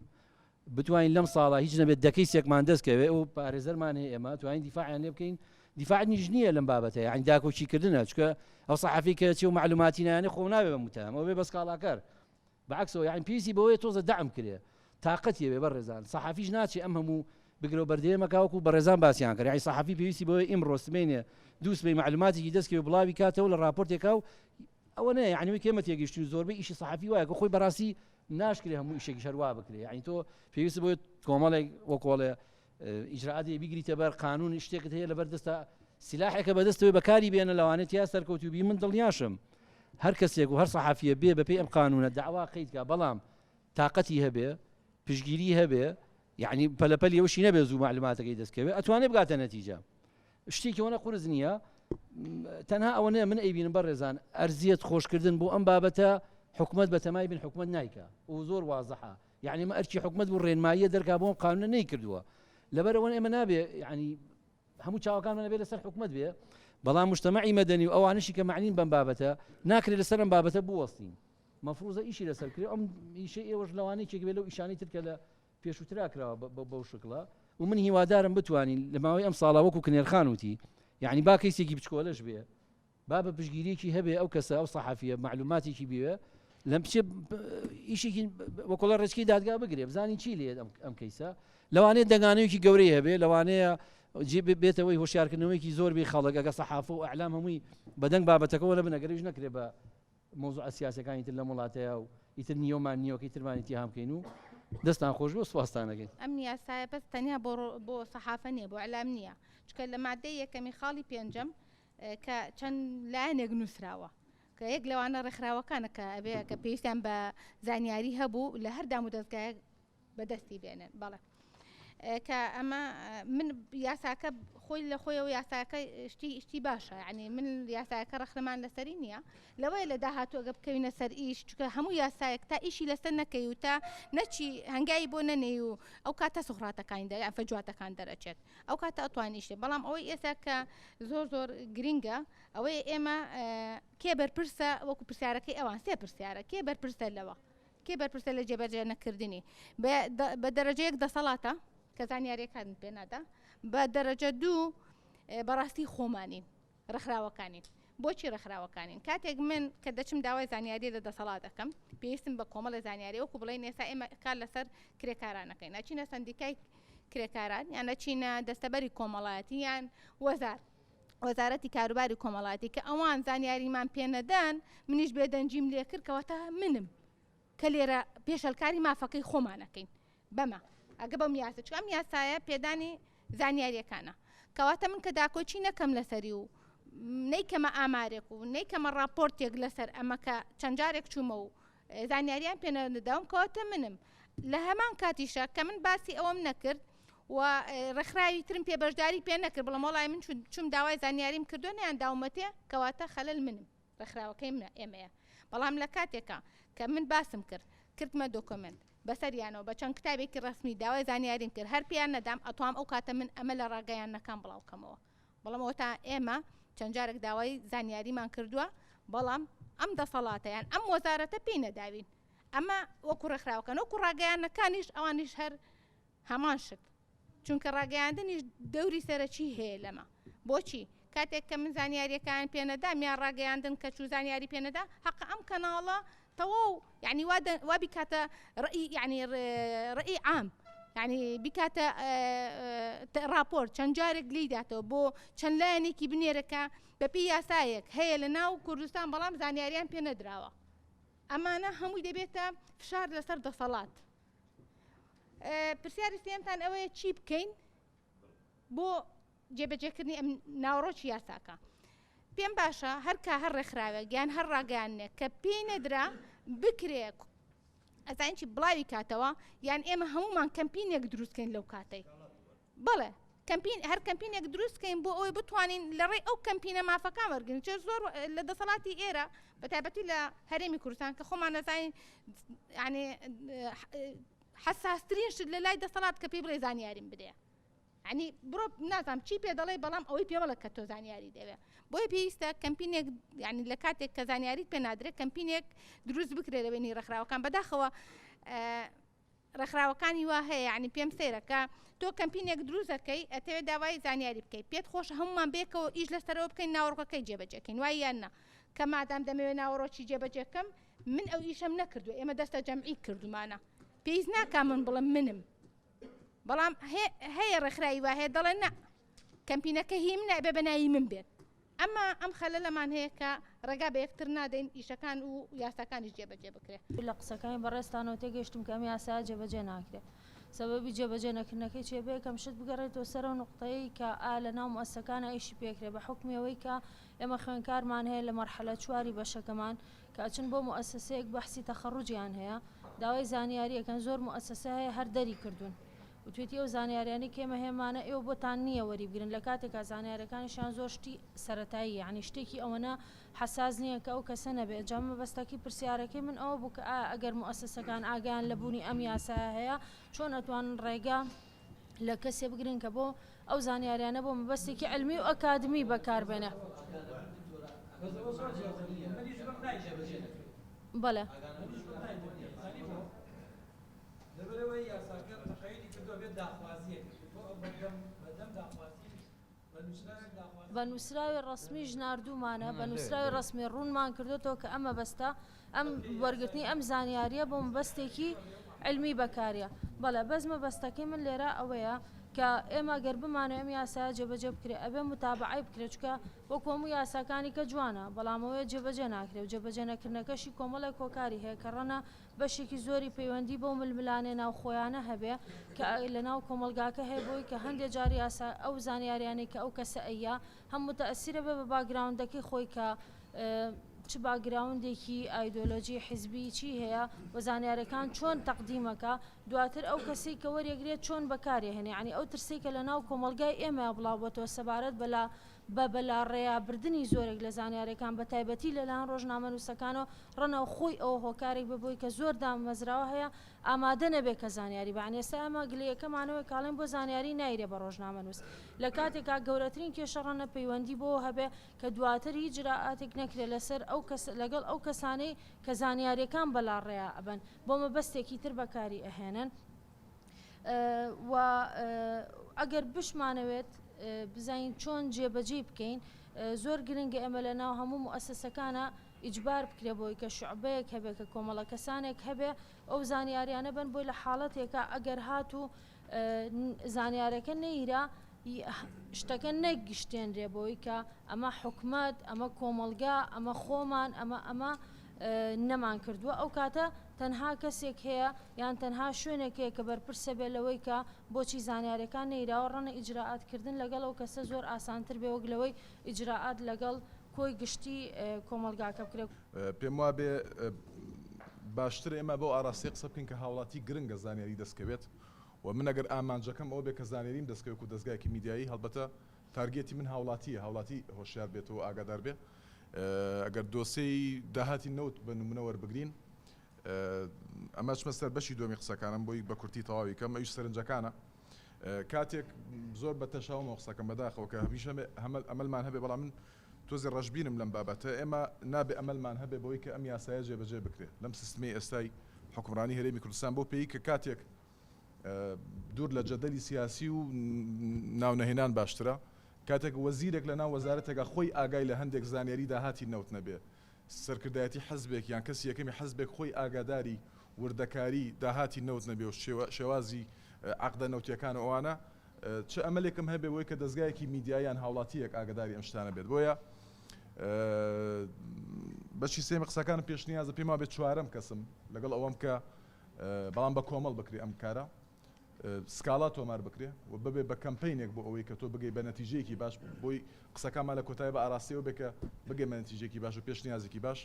بتوانین لەم ساڵە هیچ نەبێت دەکەی سێکمان دەست کەوێ و پارێزەرمان هەیە ئێمە توانین دیفاعیان لێ بکەین دیفاع نیش نییە لەم بابەتە یانی داکۆکیکردنە چونکە ئەو سەحەفی کە چی و معلوماتی نایانێ خۆ نابێ بە متهم ئەو بێ بە سکاڵاکەر بەعکسەوە یانی پێویستی بەوەیە تۆزە دەعم کرێ تاقەتی هەبێ بەڕێزان سەحەفیش ناچێ ئەم هەموو بگرە و بەردەیە مەکا وەکو بەڕێزان باسیان کرد یانی سەحەفی پێویستی بەوەیە ئیمڕۆ سبەینێ دوو سبەی معلوماتێکی دەست کەوێ بڵاوی کاتەوە لە ڕاپۆرتێکا و ئەوە نە یانی وەک ئێمە تێگەیشتوین زۆربەی ئیشی سەحەفی وایە کە خۆی بەڕاستی ناشکرێ هەموو ئیشێکیش هەر وا بکرێ یانی تۆ پێویست بۆ کۆمەڵێک وەکۆڵێ ئیجرائاتی بگریتە بەر قانون شتێکت هەیە لەبەر دەستە سلاحێکە بەدەستەوەی بەکاری بێنە لەوانێت یا سەرکەوتوو بی من دڵنیاشم هەر کەسێک و هەر سەحەفیە بێ بەپێی ئەم قانونە داوا قەید کا بەڵام تاقەتی هەبێ پشگیری هەبێ یعنی پەلەپەلی ئەوشی نەبێ زوو معلوماتەکەی دەستکەوێ ئەتوانێ بگاتە نەتیجە شتێکی ئەوەنە قورس نییە تەنها ئەوە نەیە من ئەیبینم بەڕێزان ئەرزیەت خۆشکردن بۆ ئەم بابەتە حکومت بەتەمای بن حکومت نایکە و زۆر وازحە یعنی ئەمە ئەرکی حکومت بوو ڕێنماییە دەرکا بۆ ئەم قانونە نەیکردووە لەبەرئەوە ئێمە نابێ یعنی هەموو چاوەکانمان ئەبێ لەسەر حکومت بێ بەڵام مجتەمەعی مەدەنی و ئەوانشی کە معنین بەم بابەتە ناکرێت لەسەر ئەم بابەتە بوەستین مەفروزە ئیشی لەسەر کرێ ئەم ئیشەی ئێوەش لەوانەیەکێک بێ لەو ئیشانەی تر کە لە پێشووترا کراوە بەو شکڵە و من هیوادارم بتوانین لە ماوەی ئەم ساڵە وەکو کنێرخان وتی یعنی با کەیسێکی بچکۆلەش بێ با بە پشگیریەکی هەبێ ئەو کەسە ئەو سەحافیە معلوماتێکی بوێ لەم بچێ ئیشێکی وەکۆڵە ڕێچکی دادگا بگرێ بزانین چی لێ ئەم کەیسە لەوانەیە دەنگانەیەکی گەورەی هەبێ لەوانەیە بێتەوەی هۆشیارکردنەوەیکی زۆر بێ خەڵک ئەگە سەحافە و ئەعلام هەمووی بەدەنگ بابەتەکەەوە لە بنەگەریش نەکرێ بە مەوزوعە سیاسیەکانی تر لەم وڵاتەیا و ئیتر نیەومان نیەوەکەی ترمانی تیهام بکەین و دەستان خۆش بێ و سوپاستان ئەکەین. ئەم یاسایە بەس تەنیا بۆ بۆ سەحافە نیە بۆ ئیعلام نیە چونکە لە مادەی یەکەمی خاڵی پێنجەم کە چەند لایەنێک نووسراوە. کە یەک لەوانە ڕێکخراوەکانە کە ئەبێ کە پێویستیان بە زانیاری هەبوو لە هەر دامودەزگایەک بەدەستی بێنن بەڵێ کە ئەمە من یاساکە خۆی لە خۆیەوە یاساکە شتی شتی باشە یعنی من یاساکە ڕەخنەمان لەسەری نییە لەوەیە لە داهاتوو ئەگە بکەوینە سەر ئیش چونکە هەموو یاسایەک تا ئیشی لەسەر نەکەی و تا نەچی هەنگاوی بۆ نەنێی و ئەو کاتە سوخراتەکانی دەر یان فەجواتەکان دەرەچێت ئەو کاتە ئەتوانی ئیشێ بەڵام ئەوەی ئێستا کە زۆر زۆر گرینگە ئەوەیە ئێمە کێ بەرپرسە وەکو پرسیارەکەی ئەوان سێ پرسیارە کێ بەرپرسە لەوە کێ بەرپرسە لە جێبەجێ نەکردنی بە دەرەجەیەک دەسەڵاتە کە زانیاریەکان پێ نادا بە دەرەجە دوو بەڕاستی خۆمانین ڕێکخراوەکانین. بۆچی ڕێکخراوەکانین؟ کاتێک من کە دەچم داوای زانیاری لە دەسەڵات دەکەم، پێویستم بە کۆمەڵێ زانیاری وەکو بڵێین ئێستا ئێمە کار لەسەر کرێکاران ئەکەین، ئەچینە سەندیکای کرێکاران یان ئەچینە دەستەبەری کۆمەڵایەتی یان وەزار وەزارەتی کاروباری کۆمەڵایەتی کە ئەوان زانیاریمان پێ نەدەن منیش بێدەنگیم لێکرد کەواتە منم کە لێرە پێشەلکاری مافەکەی خۆمان ئەکەین بەمە ئەگە بەم یاسا چونکە ئەم یاسایە پێدانی زانیاریەکانە کەواتە من کە داکۆکی نەکەم لەسەری و نەیکەمە ئامارێک و نەیکەمە راپۆرتێک لەسەر ئەمە کە چەند جارێک چوومە و زانیاریان پێ نەداوم کەواتە منم لە هەمان کاتیشە کە من باسی ئەوەم نەکرد و ڕێکخراوی ترم پێ بەشداری پێ نەکرد بڵم وەڵای من چوم داوای زانیاریم کردو نیان داومەتێ کەواتە خەلەل منم ڕێکخراوەکەی منە ئێمەیە بەڵام لە کاتێکا کە من باسم کرد کردمە دۆکۆمێنت بەسەریانەوە بە چەند کتابێکی ڕەسمی داوای زانیاریم کرد هەر پێیان نەدام ئەتوام ئەو کاتە من ئەمە لە ڕاگەیاندنەکان بڵاو کەمەوە بەڵام ئەوەتا ئێمە چەند جارێک داوای زانیاریمان کردووە بەڵام ئەم دەسەڵاتە یان ئەم وەزارەتە پێی نەداوین ئەمە وەکو ڕێکخراوەکان وەکو ڕاگەیاندنەکانیش ئەوانیش هەر هەمان شت چونکە ڕاگەیاندنیش دەوری سەرەکی هەیە لەمە. بۆچی؟ کاتێک کە من زانیاریەکان پێ نەدام یان ڕاگەیاندن کە چوو زانیاری پێ نەدا هەقە ئەم کەناڵە تەواو یعنی وا وا بیکاتە ڕئی یعنی ڕئی عام یعنی بیکاتە ڕاپۆرت چەند جارێک لی داتەوە بۆ چەند لایەنێکی بنێرەکە بەپێی یاسایەک هەیە لە ناو کوردستان بەڵام زانیاریان پێ نەدراوە ئەمانە هەمووی دەبێتە فشار لەسەر دەسەڵات پرسیاری سێمتان ئەوەیە چی بکەین بۆ جێبەجێکردنی ئەم ناوەڕۆکی یاساکە پێم باشە هەرکە هەر ڕێکخراوێک یان هەر ڕاگەیانێک کە پێی نەدرا بکرێ ئەزانین چی بڵاوی کاتەوە یان ئێمە هەمومان کەمپینێک دروستکەین لەو کاتەی بەڵێ کەمپین هەر کەمپینێک دروست کەین بۆ ئەوەی بتوانین لە ڕێی ئەو کەمپینە مافەکان وەرگرین چێ زۆر لە دەسەڵاتی ئێرە بە تایبەتی لە هەرێمی کوردستان کە خۆمان نەزانین یعنی حەساسترین شت لە لای دەسەڵات کە پێی بڵێ زانیاریم بدەیە ینی بڕۆ نازانم چی پێ دەڵێ بەڵام ئەوەی پێ بڵێ کە تۆ زانیاری دەوێ بۆیە پێویستە کەمپینێک ینی لە کاتێک کە زانیاریت پێ نادرێت کەمپینێک دروست بکرێت لە بینی ڕێکخراوەکان بەداخەوە ڕێکخراوەکانی وا هەیە یانی پێم سەیرە کە تۆ کەمپینێک دروست ئەکەی ئەتەوێت داوای زانیاری بکەی پێت خۆشە هەمومان بێکەوە ئیش لەسەرەوە بکەین ناوەڕۆکەکەی جێبەجێکەین وای یان نا کە مادام دەمەوێت ناوەڕۆکی جێبەجێکەم من ئەو ئیشەم نەکردو ئێمە دەستە جەمعی کردومانە پێویست ناکا من بڵم منم بەڵام هەیە ڕێکخراوی وا هەیە دەڵێن نا کەمپینەکە هی منە ئەبێ بە ناوی من بێت ئەمە ئەم خەلەلەمان هەیە کە ڕێگا بە یەکتر نادەین ئیشەکان و یاساکانیش جێبەجێ بکرێ. لە قسەکانی بەڕێزتانەوە تێگەیشتم کە ئەم یاسایە جێبەجێ ناکرێت. سەبەبی جێبەجێ نەکردنەکەی چیە؟ بێ یەکەم شت بگەڕێتەوە سەر ئەو نوقتەیەی کە ئا لە ناو موئەسسەکانا ئیشی پێکرێ بە حوکمی ئەوەی کە ئێمە خوێندکارمان هەیە لە مەرحەلە چواری بەشەکەمان کە ئەچن بۆ موئەسسەیەک بەحسی تەخەڕوجیان هەیە داوای زانیاری ئەکەن زۆر موئەسسە هەیە هەر دەری کردوون وتوێتی ئەو زانیاریانەی کە ئێمە هەمانە ئێوە بۆتان نییە وەریبگرن لە کاتێکا زانیاریەکانیشیان زۆر شتی سەرەتاییە یانی شتێکی ئەوەنە حەساس نییە کە ئەو کەسە نەبێ جا مەبەستەکەی پرسیارەکەی من ئەوە بوو کە ئایا ئەگەر موئەسەسەکان ئاگایان لە بوونی ئەم یاسایە هەیە چۆن ئەتوانن ڕێگە لە کەسێ بگرن کە بۆ ئەو زانیاریانە بۆ مەبەستێکی عیلمی و ئەکادمی بەکاربێنێ. بەڵێ. لەبەرئەوەی یاساکە تەقەیدی کردووە بێت داخوازییەک بێت تۆ بەدەم بەدەم داخوازی بە نووسراوێک داخوازی بە نووسراوی ڕەسمیش ناردوومانە بە نووسراوی ڕەسمی ڕوونمان کردۆتەوە کە ئەم مەبەستە ئەم وەرگرتنی ئەم زانیارییە بۆ مەبەستێکی عیلمی بەکاریە بەڵێ بەس مەبەستەکەی من لێرە ئەوەیە کە ئێمە گەر بمانەوێ ئەم یاسایە جێبەجێ بکرێ ئەبێ متابەعەی بکرێ چونکە وەکو هەموو یاساکانی کە جوانە بەڵام ئەوەیە جێبەجێ ناکرێ و جێبەجێ نەکردنەکەشی کۆمەڵێک هۆکاری هەیە کە ڕەنە بەشێکی زۆری پەیوەندی بەو ململانێ ناوخۆیانە هەبێ کە لە ناو کۆمەڵگاکە هەیە بۆی کە هەندێ جار یاسا ئەو زانیاریانەی کە ئەو کەسە ئەییا هەم موتەئسیرە بێ بە باکگراوندەکەی خۆی کە. چ background ێکی ئایدۆلۆجی حیزبی چی هەیە و زانیارەکان چۆن تەقدیمەکا دواتر ئەو کەسەی کە وەریەگرێت چۆن بەکاریەهێنێ یانی ئەو ترسەی کە لەناو کۆمەڵگای ئێمەیا بڵاوبۆتەوە سەبارەت بە لا بە بەلاڕێیا بردنی زۆرێک لە زانیارەکان بە تایبەتی لەلایەن ڕۆژنامەنووسەکانەوە ڕەنگە خۆی ئەوە هۆکارێک بێ بۆی کە زۆر دامەزراوە هەیە ئامادە نەبێ کە زانیاری بە یانی ئێستا ئێمە گلەیەکەمان ئەوەیە کە ئەڵێن بۆ زانیاری نایرێ بە ڕۆژنامەنووس لە کاتێکا گەورەترین کێشە ڕەنگە پەیوەندی بەوە هەبێ کە دواتر هیچ ئیجرائاتێک نەکرێ لەسەر ئەو کەس لەگەڵ ئەو کەسانەی کە زانیاریەکان بەلاڕێیا ئەبەن بۆ مەبەستێکی تر بەکاری ئەهێنن و ئەگەر بشمانەوێت بزانین چۆن جێبەجێی بکەین زۆر گرنگە ئێمە لە ناو هەموو موئەسەسەکانە ئیجبار بکرێ بۆی کە شوعبەیەک هەبێ کە کۆمەڵە کەسانێک هەبێ ئەو زانیاریانە بن بۆی لە حاڵەتێکا ئەگەر هاتوو زانیارەکە نەیرا شتەکە نەگشتێنرێ بۆی کە ئەمە حکومەت ئەمە کۆمەڵگا ئەمە خۆمان ئەمە ئەمە نەمان کردووە ئەو کاتە تەنها کەسێک هەیە یان تەنها شوێنێک هەیە کە بەرپرسە بێ لەوەی کە بۆچی زانیارەکان نەیراوە ڕەنە ئیجرائات کردن لەگەڵ ئەو کەسە زۆر ئاسانتر بێ وەک لەوەی ئیجرائات لەگەڵ کۆی گشتی کۆمەڵگاکە بکرێ. پێم وابێ باشترە ئێمە بەو ئاراستەیە قسە بکەین کە هاوڵاتی گرنگە زانیاری دەستکەوێت و من ئەگەر ئامانجەکەم ئەوە بێ کە زانیاریم دەستکەوێت وەکو دەزگایەکی میدیایی هەڵبەتە target ی من هاوڵاتییە هاوڵاتی هۆشیار بێتەوە و ئاگادار بێ ئەگەر دۆسێی داهاتی نەوت بە نمونە وەربگرین ئەمە چمە سەر بەشی دووەمی قسەکانم بۆی بە کورتی تەواوی کەم ئەویش سەرنجەکانە کاتێک زۆر بە تەشاومەوە قسەکەم بەداخەوە کە هەمیشە ئەمەلمان هەبێ بەڵام من تۆزێ ڕەشبینم لەم بابەتە ئێمە نابێ ئەمەلمان هەبێ بەوەی کە ئەم یاسایە جێبەجێ بکرێ لەم سیستمەی ئێستای حوکمڕانی هەرێمی کوردستان بۆ پێی کە کاتێک دوور لە جەدەلی سیاسی و ناونەهێنان باشترە کاتێک وەزیرێک لە ناو وەزارەتێکا خۆی ئاگای لە هەندێک زانیاری داهاتی نەوت نەبێ سەرکردایەتی حزبێک یان کەسی یەکەمی حزبێک خۆی ئاگاداری وردەکاری داهاتی نەوت نەبێ و شێوازی عەقدە نەوتیەکان و ئەوانە چ ئەمەلێکم هەبێ بۆی کە دەزگایەکی میدیایی یان هاوڵاتییەک ئاگاداری ئەم شتانە بێت بۆیە بەشی سێمی قسەکانم پێشنیازە پێم وابێت چوارەم کەسم لەگەڵ ئەوەم کە بەڵام بە کۆمەڵ بکرێ ئەم کارە سکاڵا تۆمار بکرێ و ببێ بە کەمپینێک بۆ ئەوەی کە تۆ بگەی بە نەتیجەیەکی باش بۆی قسەکانمان لە کۆتایی بە ئاراستەیەوە بێ کە بگەی بە نەتیجەیەکی باش و پێشنیازێکی باش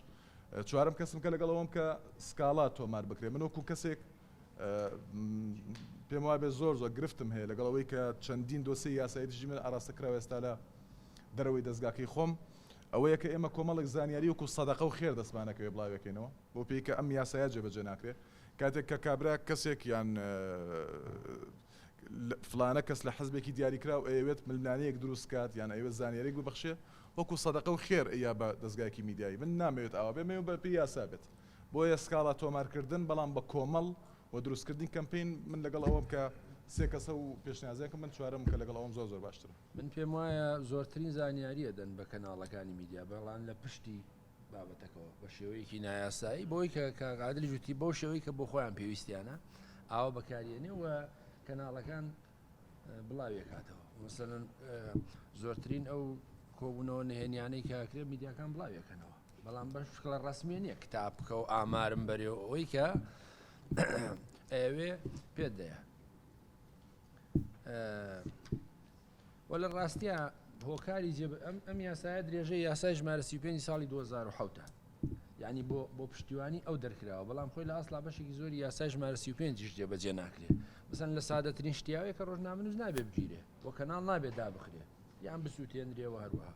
چوارەم کەسم کە لەگەڵ ئەوەم کە سکاڵا تۆمار بکرێ من وەکو کەسێک پێم وابێ زۆر زۆر گرفتم هەیە لەگەڵ ئەوەی کە چەندین دۆسیەی یاسایی دژی من ئاراستە کراوە ئێستا لە دەرەوەی دەزگاکەی خۆم ئەوەیە کە ئێمە کۆمەڵێک زانیاری وەکو سەدەقە و خێر دەستمانەکەوێ بڵاوێکەینەوە بۆ پێی کە ئەم یاسایە جێبەجێ ناکرێ کاتێک کە کابرا کەسێک یان فلانە کەس لە حزبێکی دیاریکراو ئەیەوێت ململانێیەک دروست کات یان ئەیەوێت زانیاریەک ببەخشێ وەکو سەدەقە و خێر ئەیا بە دەزگایەکی میدیایی من نامەوێت ئاوا بێ مەوێت بە پێی یاسا بێت بۆیە سکاڵا تۆمارکردن بەڵام بە کۆمەڵ و دروستکردنی کەمپین من لەگەڵ ئەوەم کە سێ کەسە و پێشنیازەکەم من چوارەم کە لەگەڵ ئەوەم زۆر زۆر باشترە. من پێم وایە زۆرترین زانیاری ئەدەن بە کەناڵەکانی میدیا بەڵام لە پشتی بابەتەکەوە بە شێوەیەکی نایاسایی بۆی کە کاک عادلیش وتی بەو شێوەی کە بۆ خۆیان پێویستیانە ئاوا بەکاریێنێ و کەناڵەکان بڵاویەکاتەوە مەسەلەن زۆرترین ئەو کۆبوونەوە نهێنیانەی کە ئەکرێت میدیاکان بڵاویەکەنەوە بەڵام بە شکڵە ڕسمیە نییە کتاب بکە و ئامارم بەرێ و ئەوەی کە ئەوێ پێت دەیە و لە ڕاستیا هۆکاری جێ ئەم ئەم یاسایە درێژەی یاسای ژمارە 35 ساڵی 2007 یعنی بۆ بۆ پشتیوانی ئەو دەرکراوە بەڵام خۆی لە ئەسڵا بەشێکی زۆری یاسای ژمارە 35 جێبەجێ ناکرێ مەسەن لە سادەترین شتیاوێک کە ڕۆژنامەنووس نابێ بگیرێ و کەناڵ نابێت دابخرێ یان بسووتێنرێەوە هەروەها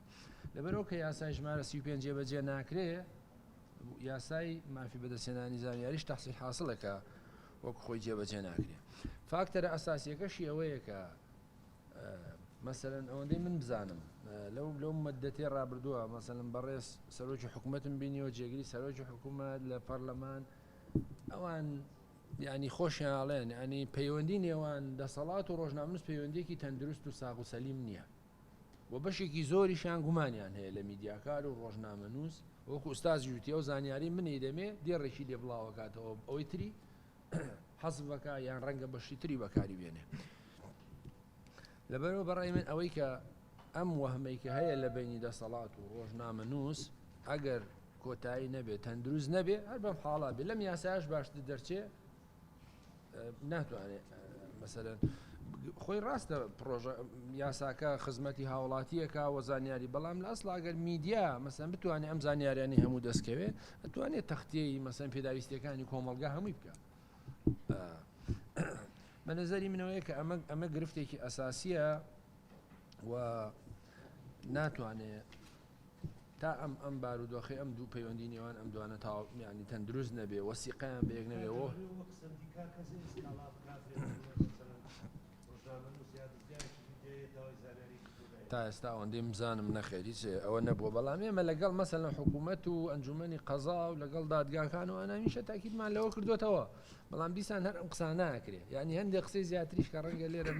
لەبەرەوە کە یاسای ژمارە 35 جێبەجێ ناکرێ یاسای مافی بەدەستهێنانی زانیاریش تەحسیل حاصلێکە وەک خۆی جێبەجێ ناکرێ فاکتەرە ئەساسیەکەشی ئەوەیە کە مەسەلەن ئەوەندەی من بزانم لەو لەو مدەتێ ڕابردووە مەسەلەن بەڕێز سەرۆکی حکوومەتم بینیوە جێگری سەرۆکی حکوومەت لە پەرلەمان ئەوان ینی خۆشیان ئەڵێن ینی پەیوەندی نێوان دەسەڵات و ڕۆژنامەنووس پەیوەندیەکی تەندروست و ساغ و سەلیم نییە و بەشێکی زۆریشیان گومانیان هەیە لە میدیاکار و ڕۆژنامەنووس وەکو ئوستازی وتی ئەو زانیاری منی دەمێ دێڕێکی لێ بڵاوەکاتەوە ئەوەی تری حەزف بکا یان ڕەنگە بەشی تری بەکاری بێنێ لەبەرەوە بەڕای من ئەوەی کە ئەم وەهمەی کە هەیە لە بینی دەسەڵات و ڕۆژنامە نووس ئەگەر کۆتایی نەبێت تەندروست نەبێ هەر بەم حاڵا بێ لەم یاسایش باشتر دەرچێ ناتوانێت مەسەلەن. خۆی ڕاستە پرۆژە یاساکە خزمەتی هاوڵاتیەکە وە زانیاری بەڵام لە ئەسڵا گەر میدیا مەسەن بتوانێت ئەم زانیاریانی هەموو دەستکەوێت ئەتوانێت تەختیەی مەسەن پێداویستیەکانی کۆمەڵگا هەمووی بکە بە نظری منەوەیە کە ئەمە ئەمە گرفتێکی ئەساسیە و ناتوانێت تا ئەم ئەم بارودۆخی ئەم دوو پەیوەندی نێوان ئەم دوانە تا ینی تەندروست نەبێ وەسیقیان بە یەک نەبێەوە تا ئێستا ئەوەندەی بزانم نەخێر هیچ ئەوە نەبووە بەڵام ئێمە لەگەڵ مەسەلەن حکوومەت و ئەنجومەنی قەزا و لەگەڵ دادگاکان و ئەنامیشە تاکیدمان لەوە کردوێتەوە بەڵام دیسان هەر ئەم قسان ناکرێ یعنی هەندێک قسەی زیاتریش کە ڕەنگە لێرە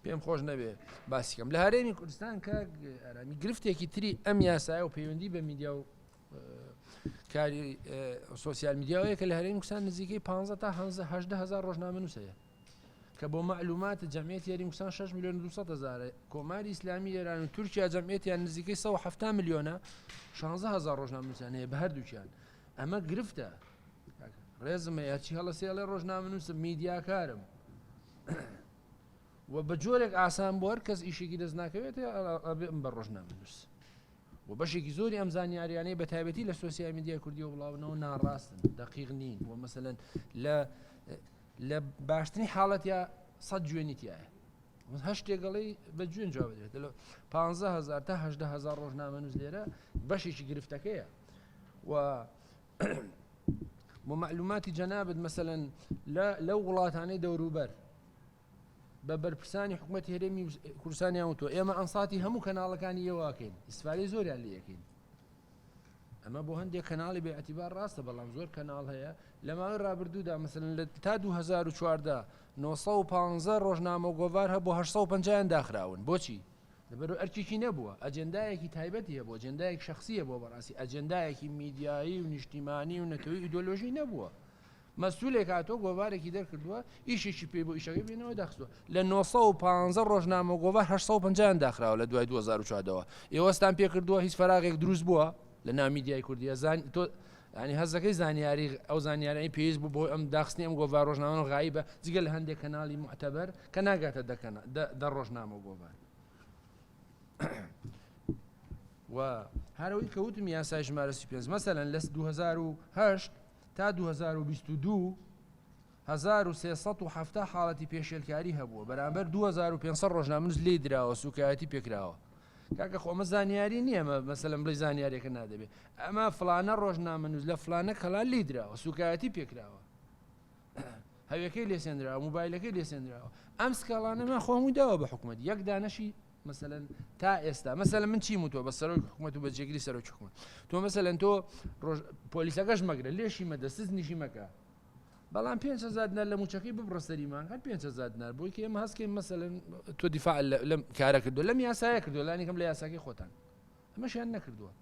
پێم خۆش نەبێ باسیکەم لە هەرێمی کوردستان کە ئارامی گرفتێکی تری ئەم یاسایە و پەیوەندی بە میدیا و کاری سۆسیال میدیاوەیە کە لە هەرێمی کوردستان نزیکەی 15 تا 18 هزار ڕۆژنامە نووسەیە کە بۆ مەعلوماتت جەمعیەتی هەریم کوردستان 6 ملیۆن و 200 هەزارە، کۆماری ئیسلامی ئێران و تورکیا جەمعیەتیان نزیکەی 170 ملیۆنە، 16 هەزار ڕۆژنامەنووسیان هەیە بە هەردووکیان. ئەمە گرفتە. ڕێزم هەیە هەرچی هەڵەسێ ئەڵێ ڕۆژنامەنووسم، میدیاکارم. و بە جۆرێک ئاسان بۆ هەر کەس ئیشێکی دەست ناکەوێت ئەبێ بە ڕۆژنامەنووس. و بەشێکی زۆری ئەم زانیاریانەی بە تایبەتی لە سۆسیال میدیای کوردیەوە بڵاونەوە ناڕاستن، دەقیق نین و مەسەلەن لە لە باشترین حاڵەتیا سە جوێنی تایە هەر شتێک گەڵی بە جوێن جواب دێت لە 15000 تا 18000 ڕۆژنامە نووس لێرە بەشێکی گرفتەکەیە و بۆ معلوماتی جەنابت مەسەەن لەو وڵاتانەی دەوروبەر بە بەرپرسانی حکوومەت هەرێمی کوردستانیان وتۆ ئێمە ئەنساتی هەموو کەناڵەکانی ئێواکەین ئیسفادەی زۆریان لەکەین ئەمە بۆ هەندێک کەناڵی بێ ئەتیبار ڕاستە بەڵام زۆر کەناڵ هەیە لە ماوەی ڕابردوودا مەسەلەن لە تا 2014 915 ڕۆژنامە و گۆڤار هەبوو 850 داخراون بۆچی لەبەر ئەرکێکی نەبووە ئەجێندایەکی تایبەتی هەبوو ئەجێندایەک شخصیە بۆ بەڕاستی ئەجێندایەکی میدیایی و نیشتیمانی و نەتەوەی ئیدۆلۆژی نەبووە مەسولێک هاتووە گۆڤارێکی دەرکردووە ئیشێکی پێی بۆ ئیشەکەی بێنەوە داخستووە لە 915 ڕۆژنامە و گۆڤار 850 داخراوە لە دوای 2014ەوە ئێوەستان پێکردووە هیچ فەراغێک دروست بووە لە ناو میدیای کوردیە زان تۆ ینی هەزەکەی زانیاری ئەو زانیارانی پێویست بوو بۆ ئەم داخستنی ئەم گۆڤار ڕۆژنامە غایبە جگە لە هەندێک کەناڵی معتەبەر کە ناگاتە دەکەنە دە ڕۆژنامە و گۆڤار و هەرەوەی کە وتم یاسای ژمارە 35 مەسەلەن لە 2008 تا 2022 1370 حاڵەتی پێشێلکاری هەبووە بەرامبەر 2500 ڕۆژنامەنووس لێی دراوە سوکایەتی پێکراوە کاکە خۆ ئەمە زانیاری نییە ئەمە مەسەلەن بڵێ زانیاریەکە نادەبێ ئەمە فلانە ڕۆژنامەنووس لە فلانە کەڵان لێی دراوە سوکایەتی پێکراوە هەوێکەی لێسێنراوە موبایلەکەی لێسێنراوە ئەم سکاڵانە من خۆم داوە بە حکوومەت یەک دانەشی مەسەلەن تا ئێستا مەسەلەن من چیم وتوە بە سەرۆکی حکومەت و بە جێگری سەرۆکی حکومەت تۆ مەسەلەن تۆ ڕۆژ پۆلیسەکەش مەگرە لێشی مەدە سزنیشی مەکە بەڵام 5هزار دینار لە موچەکەی ببڕە سەری مانگ هەر 5هزار دینار بۆی کە ئێمە هەستکەین مەسەلەن تۆ دیفاع لەم کارە کردو لەم یاسایە کردو لانی کەم لە یاساکەی خۆتان ئەمەشیان نەکردووە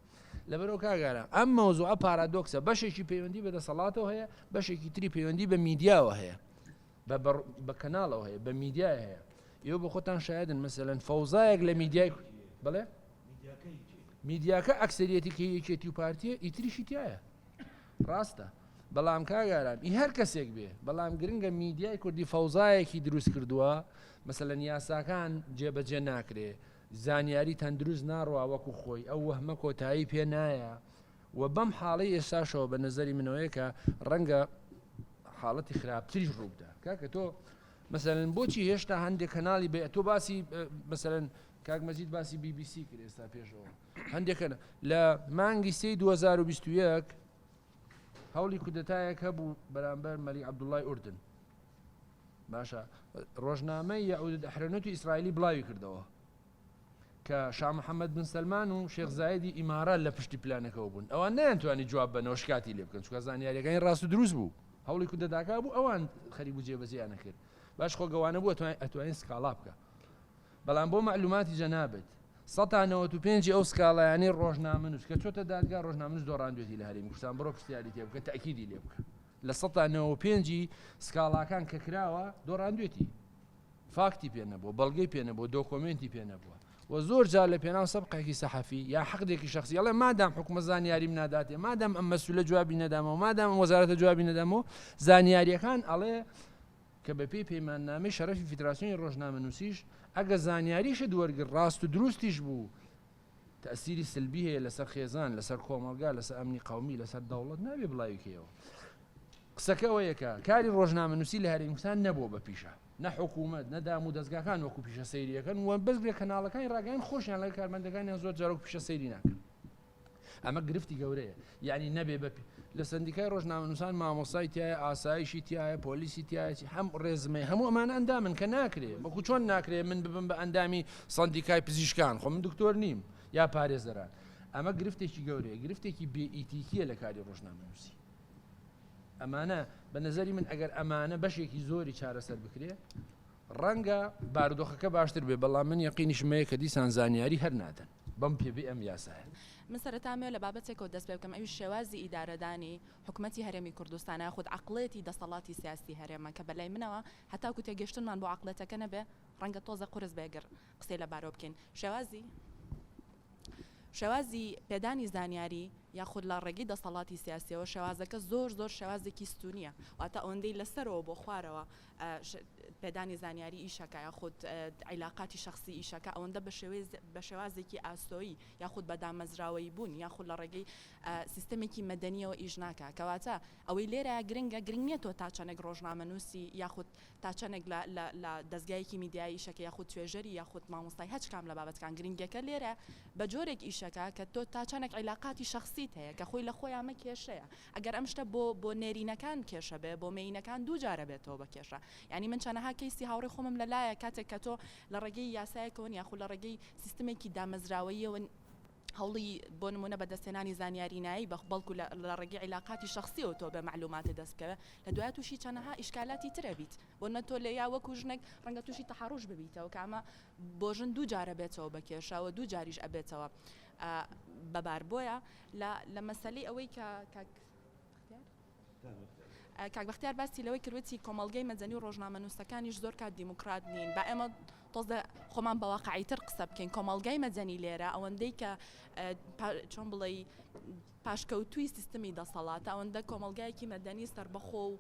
لەبەرەوە کاگارە ئەم مەوزوعە پارادۆکسە بەشێکی پەیوەندی بە دەسەڵاتەوە هەیە بەشێکی تری پەیوەندی بە میدیاوە هەیە بە کەناڵەوە هەیە بە میدیای هەیە ئێوە بە خۆتان شایدن مەسەلەن فەوزایەک لە میدیای بڵێ میدیاکە ئەکسەریەتی کە یەکێتی و پارتیە ئیتریشی تایە ڕاستە بەڵام کاگاران ئی هەر کەسێک بێ بەڵام گرنگە میدیای کوردی فەوزایەکی دروست کردووە مەسەلەن یاساکان جێبەجێ ناکرێ زانیاری تەندروست ناڕوا وەکو خۆی ئەو وەهمە کۆتایی پێ نایە و بەم حاڵەی ئێستاشەوە بە نەزەری منەوەیە کە ڕەنگە حاڵەتی خراپتریش ڕووبدا کاکە تۆ مەسەلەن بۆچی هێشتا هەندێک کەناڵی بێ تۆ باسی مەسەلەن کاک مەجید باسی BBC کرد ئێستا پێشەوە هەندێک لە مانگی سێ 2021 هەوڵی کودەتایەک هەبوو بەرامبەر مەلی عەبدوڵای ئوردن باشە ڕۆژنامەی یەعود ئەحرەنوتی ئیسرائیلی بڵاوی کردەوە کە شا محەممەد بن سەلمان و شێخ زایدی ئیمارات لە پشتی پلانەکەەوە بوون ئەوان نەیانتوانی جواب بەنەوە شکاتی لێ بکەن چونکە زانیاریەکانی ڕاست و دروست بوو هەوڵی کودەتاکە بوو ئەوان خەریک بوو جێبەجێیان کرد باش خۆ گەوانە بوو ئەتوانین سکاڵا بکە بەڵام بۆ معلوماتی جەنابت سەتا نەوەت و پێنجی ئەو سکاڵایانەی ڕۆژنامەنووس کە چۆتە دادگا ڕۆژنامەنووس دۆڕاندوێتی لە هەرێمی کوردستان بڕۆ پرسیاری تێ بکە تەئکیدی لێ بکە لە سەتا نەوە پێنجی سکاڵاکان کە کراوە دۆڕاندوێتی فاکتی پێ نەبووە، بەڵگەی پێ نەبووە، دۆکۆمێنتی پێ نەبووە و زۆر جار لە پێناو سەبقێکی سەحەفی یا حەقدێکی شەخسی ئەڵێ مادام حکومە زانیاریم ناداتێ، مادام ئەم مەسولە جوابی نەدامەوە، مادام ئەم وەزارەتە جوابی نەدامەوە، زانیاریەکان ئەڵێ. کە بەپێی پەیماننامەی شەرەفی فیدراسیۆنی ڕۆژنامەنووسیش ئەگە زانیاریشت وەرگرت ڕاست و دروستیش بوو تەئسیری سلبی هەیە لەسەر خێزان، لەسەر کۆمەڵگا، لەسەر ئەمنی قەومی، لەسەر دەوڵەت نابێ بڵاوی کەیەوە. قسەکە ئەوەیە کە کاری ڕۆژنامەنووسی لە هەرێمی کوردستان نەبووە بە پیشە. نە حکوومەت، نە دام و دەزگاکان وەکوو پیشە سەیری ئەکەن و بەس لە کەناڵەکانی ڕاگەیاندن خۆشیان لەگەڵ کارمەندەکانیان زۆر جار وەکوو پیشە سەیری ناکەن. ئەمە گرفتی گەورەیە. یانی نەبێ بە لە سەندیکای ڕۆژنامەنووسان مامۆستای تایە، ئاسایشی تایە، پۆلیسی تایە، هەم ڕێزمەی هەموو ئەمانە ئەندامن کە ناکرێ. وەکوو چۆن ناکرێ من ببم بە ئەندامی سەندیکای پزیشکان، خۆ من دکتۆر نیم یا پارێزەران. ئەمە گرفتێکی گەورەیە، گرفتێکی بێ ئیتیکییە لە کاری ڕۆژنامەنووسی. ئەمانە بە نەزەری من ئەگەر ئەمانە بەشێکی زۆری چارەسەر بکرێ ڕەنگە بارودۆخەکە باشتر بێ بەڵام من یەقینیشم هەیە کە دیسان زانیاری هەر نادەن بەم پێ بێ ئەم یاسایە. من سەرەتا ئەمەوێ لە بابەتێکەوە دەست پێ بکەم ئەویش شێوازی ئیدارەدانی حکومەتی هەرێمی کوردستانە یاخود عەقڵێتی دەسەڵاتی سیاسی هەرێمە کە بەلای منەوە هەتاکو تێگەشتنمان بۆ عەقڵێتەکە نەبێ ڕەنگە تۆزە قورس بێ گەر قسەی لەبارەوە بکەین شێوازی شێوازی پێدانی زانیاری یاخود لە ڕێگەی دەسەڵاتی سیاسیەوە شێوازەکە زۆر زۆر شێوازێکی ستونیە واتە ئەوەندەی لەسەرەوە بۆ خوارەوە پێدانی زانیاری ئیشەکە یاخود عیلاقاتی شخصی ئیشەکە ئەوەندە بە شێوەی بە شێوازێکی ئاسۆیی یاخود بە دامەزراوەیی بوون یاخود لە ڕێگەی سیستەمێکی مەدەنیەوە ئیش ناکا کەواتە ئەوەی لێرە گرنگە گرنگ نییە تۆ تا چەندێک ڕۆژنامەنووسی یاخود تا چەندێک لە لە لە دەزگایەکی میدیایی ئیشەکە یاخود توێژەری یاخود مامۆستای هەچ کام لە بابەتەکان گرنگیەکە لێرە بە جۆرێک ئیشەکە کە تۆ تا چەندێک عیلاقاتی شەخسیت هەیە کە خۆی لە خۆیا مە کێشەیە ئەگەر ئەم شتە بۆ بۆ نێرینەکان کێشە بێ بۆ مێینەکان دووجارە بێتەوە بە کێشە یانی من چەنەها کەیسی هاوڕێی خۆمم لە لایە کاتێک کە تۆ لە ڕێگەی یاسایەکەوە یاخود لە ڕێگەی سیستمێکی دامەزراوەییەوە هەوڵی بۆ نمونە بەدەستهێنانی زانیاری نایەی بە بەڵکو لە لە ڕێگەی عیلاقاتی شەخسیەوە تۆ بە مەعلوماتت دەست بکەوێ لە دوایە توشی چەنەها ئیشکالاتی تر ئەبیت بۆ نە تۆ لە یا وەکو ژنێک ڕەنگە توشی تەحەڕوش ببیتەوە کە ئەمە بۆ ژن دوو جار ئەبێتەوە بە کێشە و دوو جاریش ئەبێتەوە بە بار بۆیە لە لە مەسەلەی ئەوەی کە کاک کاک بەختیار باسی لەوەی کرد وتی کۆمەڵگەی مەدەنی و ڕۆژنامەنووسەکانیش زۆر کات دیموکرات نین با ئێمە تۆزە خۆمان بە واقعیتر قسە بکەین کۆمەڵگای مەدەنی لێرە ئەوەندەی کە چۆن بڵێی پاشکەوتووی سیستمی دەسەڵاتە ئەوەندە کۆمەڵگایەکی مەدەنی سەربەخۆ و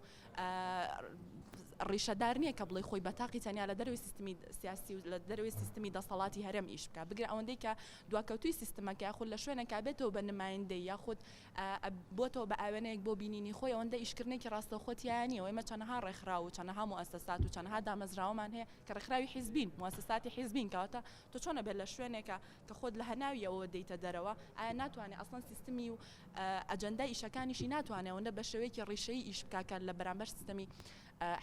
ڕیشەدار نییە کە بڵێ خۆی بە تاقی تەنیا لە دەرەوەی سیستمی سیاسی و لە دەرەوەی سیستمی دەسەڵاتی هەرێم ئیش بکە بگرە ئەوەندەی کە دواکەوتوی سیستمەکە یاخود لە شوێنێکا بێتەوە بە نمایندەی یاخود بۆتەوە بە ئاوێنەیەک بۆ بینینی خۆی ئەوەندە ئیشکردنێکی ڕاستەوخۆ تیایا نییە و ئێمە چەنەها ڕێکخراو و چەنەها موئەسەسات و چەنەها دامەزراوەمان هەیە کە ڕێکخراوی حیزبین موئەسەساتی حیزبین کەواتە تۆ چۆن ئەبێت لە شوێنێکا کە خۆت لە هەناوی ئەوەوە دێیتە دەرەوە ئایا ناتوانێ ئەسڵەن سیستمی و ئەجەندای ئیشەکانیشی ناتوانێ ئەوەندە بە شێوەیەکی ڕیشەیی ئیش بکا کە لە بەرامبەر سیستەمی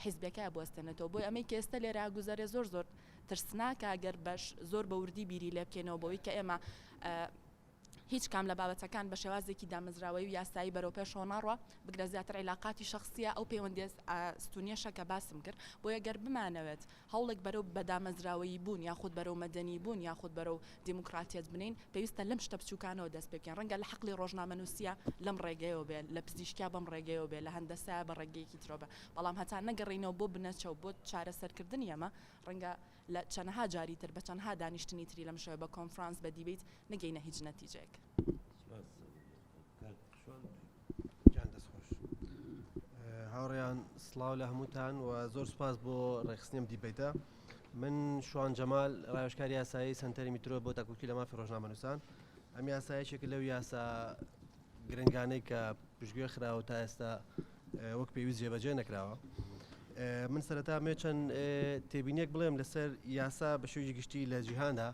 حیزبیەکەیا بوەستێنێتەوە بۆیە ئەمەی کە ئێستا لێرە گوزەرێ زۆر زۆر ترسناکە گەر بەش زۆر بە وردی بیری لێ بکەینەوە بەوەی کە ئێمە هیچ کام لە بابەتەکان بە شێوازێکی دامەزراوەیی و یاسایی بەرەو پێشەوە ناڕوا، بگرە زیاتر عیلاقاتی شەخسییە، ئەو پەیوەندییە ستوونییەشە کە باسم کرد. بۆیە گەر بمانەوێت هەوڵێک بەرەو بەدامەزراوەیی بوون یاخود بەرەو مەدەنی بوون یاخود بەرەو دیموکراتیەت بنێین، پێویستە لەم شتە بچووکانەوە دەست پێ بکەین. ڕەنگە لە حەقلی ڕۆژنامەنووسییە لەم ڕێگەیەوە بێ، لە پزیشکیا بەم ڕێگەیەوە بێ، لە هەندەسایە بە ڕێگەیەکی ترەوە بێ، بەڵام هەتا نەگەڕێینەوە بۆ بنەچە و بۆ چارەسەرکردنی ئەمە، ڕەنگە لە چەنەها جاری تر بە چەنەها دانیشتنی تری لەم شێوە بە کۆنفرانس بە دیبەیت نەگەینە هیچ نەتیجەیەک. سپاس کاک شوان. گیان دەست خۆش. هاوڕێیان سڵاو لە هەمووتان و زۆر سوپاس بۆ ڕێکخستنی ئەم دیبەیتە. من شوان جەمال ڕاوێژکاری یاسایی سەنتەری میترۆ بۆ داکۆکی لە مافی ڕۆژنامەنووسان. ئەم یاسا یەکێکە لەو یاسا گرنگانەی کە پشتگوێ خراوە تا ئێستا وەک پێویست جێبەجێ نەکراوە. من سەرەتا مێ چەند تێبینیەک بڵێم لەسەر یاسا بە شێوەیەکی گشتی لە جیهاندا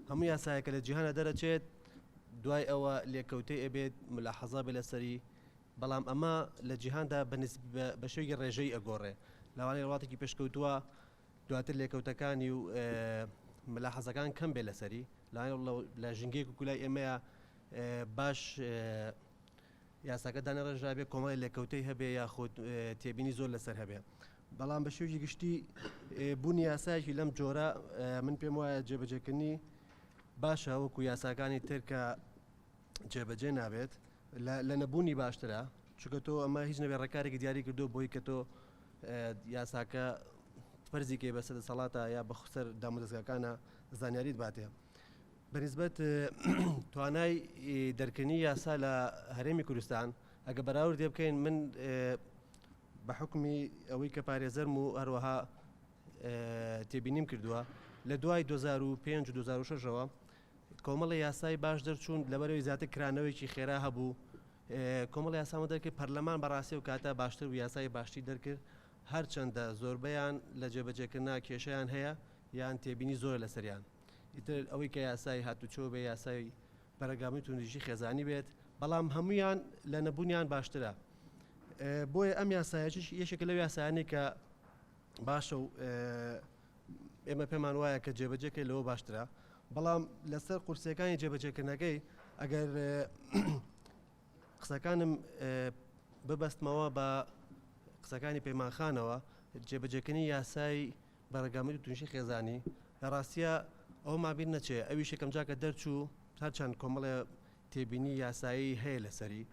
هەموو یاسایەکە لە جیهانە دەرەچێت دوای ئەوە لێکەوتەی ئەبێت ملاحەزە بێ لەسەری بەڵام ئەمە لە جیهاندا بە شێوەیەکی ڕێژەی ئەگۆڕێ لەوانەیە وڵاتێکی پێشکەوتووە دواتر لێکەوتەکانی و ملاحەزەکان کەم بێ لەسەری لە ژینگەیەک و کولای ئێمەیە باش یاساکە دانەڕێژرابێ کۆمەڵی لێکەوتەی هەبێ یاخود تێبینی زۆر لەسەر هەبێ بەڵام بە شێوەیەکی گشتی بوونی یاسایەکی لەم جۆرە من پێم وایە جێبەجێکردنی باشە وەکو یاساکانی تر کە جێبەجێ نابێت لە نەبوونی باشترە چونکە تۆ ئەمە هیچ نەبێ ڕێکارێکی دیاری کردو بۆی کە تۆ یاساکە فەرزیکەی بەسەر دەسەڵاتە یا بە سەر دامودەزگاکانە زانیاریت باتێ بەنسبەت توانای دەرکردنی یاسا لە هەرێمی کوردستان ئەگە بەراوردێ بکەین من. بە حوکمی ئەوەی کە پارێزەرم و هەروەها تێبینیم کردووە لە دوای 2005 و 2006ەوە کۆمەڵی یاسای باش دەرچوون لەبەرەوەی زیاتر کرانەوەیکی خێرا هەبوو کۆمەڵ یاسامە دەرکرد پەرلەمان بەڕاستی و کاتە باشتر و یاسای باشتری دەرکرد هەرچەندە زۆربەیان لە جێبەجێکردنا کێشەیان هەیە یان تێبینی زۆر لەسەریان ئیتر ئەوەی کە یاسای هاتوچۆ بێ یاسای بەرەگامی توندیژی خێزانی بێت بەڵام هەمویان لە نەبوونیان باشترە بۆیە ئەم یاسایەکیش یەکێکە لەو یاسایانەی کە باشە و ئێمە پێمان وایە کە جێبەجێکەی لەوە باشترە بەڵام لەسەر قورسەکانی جێبەجێکردنەکەی ئەگەر قسەکانم ببەستمەوە بە قسەکانی پەیمانخانەوە جێبەجێکردنی یاسای بەرەگامی و توندوتیژی خێزانی لە ڕاستیە ئەومان بیر نەچێ ئەویش یەکەم جار کە دەرچوو هەرچەند کۆمەڵێ تێبینی یاسایی هەیە لەسەری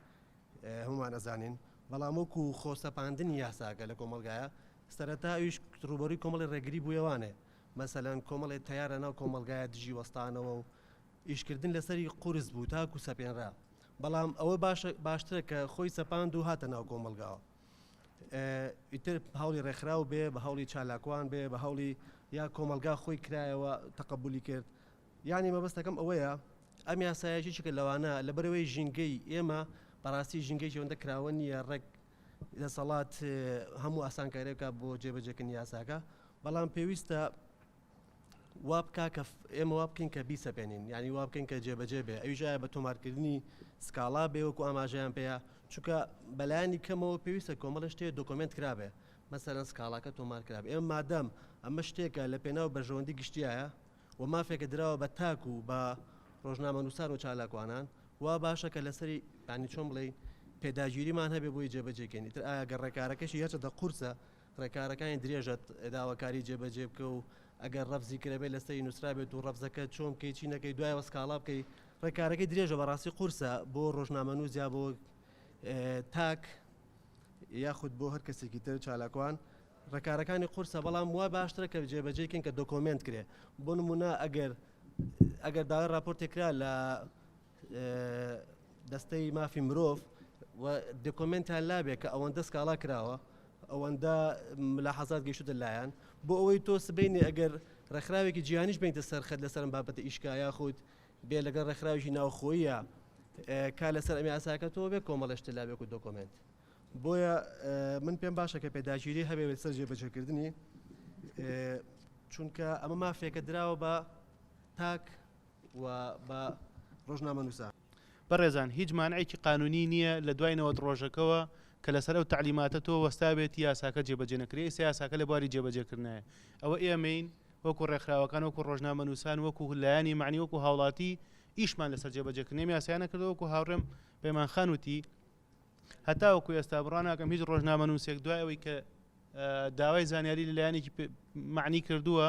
هەمومان ئەزانین بەڵام وەکو خۆسەپاندنی یاساکە لە کۆمەلگایە سەرەتا ئەویش ڕوبەروی کۆمەڵی ڕێگری بوویەوانێ مەسەلەن کۆمەڵێ تەیارە ناو کۆمەلگایە دژی وەستانەوە و ئیشکردن لەسەری قورس بوو تاکو سەپێنرا بەڵام ئەوە باشترە کە خۆی سەپاند و هاتە ناو کۆمەلگاوە ئیتر هەوڵی ڕێکخراو بێ بە هەوڵی چالاکوان بێ بە هەوڵی یا کۆمەلگا خۆی کرایەوە تەقبولی کرد یعنی مەبەستەکەم ئەوەیە ئەم یاسایە یەکێکە لەوانە لەبەرەوەی ژینگەی ئێمە بەڕاستی ژینگەیەکی ئەوەندە کراوە نییە ڕێک دەسەڵات هەموو ئاسانکاری بکات بۆ جێبەجێکردنی یاساکە بەڵام پێویستە وا بکا کە ئێمە وا بکەین کە بیسەپێنین یعنی وا بکەین کە جێبەجێ بێ ئەویش ئایا بە تۆمارکردنی سکاڵا بێ وەکو ئاماژەیان پێیە چونکە بەلایەنی کەمەوە پێویستە کۆمەڵە شتێ document کرابێ مەسەلەن سکاڵاکە تۆمار کرابێ ئێمە مادەم ئەمە شتێکە لە پێناو بەرژەوەندی گشتیایە و مافێکە دراوە بە تاک و بە ڕۆژنامەنووسان و چالاکوانان وا باشە کە لەسەری یانی چۆن بڵێین پێداگیریمان هەبێ بۆی جێبەجێکەین ئیتر ئایا گەر ڕێکارەکەشی هەرچەندە قورسە ڕێکارەکانی درێژە داواکاری جێبەجێ بکە و ئەگەر ڕەفزی کرابێت لەسەری نووسرابێت و ڕەفزەکە چۆن بکەی چی نەکەی دوایەوە سکاڵا بکەی ڕێکارەکەی درێژە بەڕاستی قورسە بۆ ڕۆژنامەنووس یا بۆ تاک یاخود بۆ هەر کەسێکی تر چالاکوان ڕێکارەکانی قورسە بەڵام وا باشترە کە جێبەجێ کەین کە document کرێ بۆ نمونە ئەگەر ئەگەر داوای راپۆرتێک کرا لە دەستەی مافی مرۆڤ و document یان لابێ کە ئەوەندە سکاڵا کراوە ئەوەندە ملاحەزات گەیشتە لایەن بۆ ئەوەی تۆ سبینی ئەگەر ڕێکخراوێکی جیهانیش بینتە سەرخەت لەسەرم بابەتە ئیشکا یاخود بێ لەگەڵ ڕێکخراوێکی ناوخۆیە کا لەسەر ئەم یاساکە تۆ بێ کۆمەڵێشتە لابێک و document بۆیە من پێم باشە کە پێداگیری هەبێ لەسەر جێبەجێکردنی چونکە ئەمە مافێکە دراوە بە تاک و بە ڕۆژنامەنووسان. بەڕێزان هیچ مانعێکی قانونی نییە لە دوای 90 ڕۆژەکەوە کە لەسەر ئەو تەعلیماتە تۆ وەستابێتی یاساکە جێبەجێ نەکرێ ئێستا یاساکە لە بواری جێبەجێکردنایە ئەوە ئێمەین وەکو ڕێکخراوەکان وەکو ڕۆژنامەنووسان وەکو لایەنی مەعنی وەکو هاوڵاتی ئیشمان لەسەر جێبەجێکردنی ئەم یاسایە نەکردووە وەکو هاوڕێم پەیمان خان وتی هەتاوەکو ئێستا بڕوا ناکەم هیچ ڕۆژنامەنووسێک دوای ئەوەی کە داوای زانیاری لە لایەنێکی معنی کردووە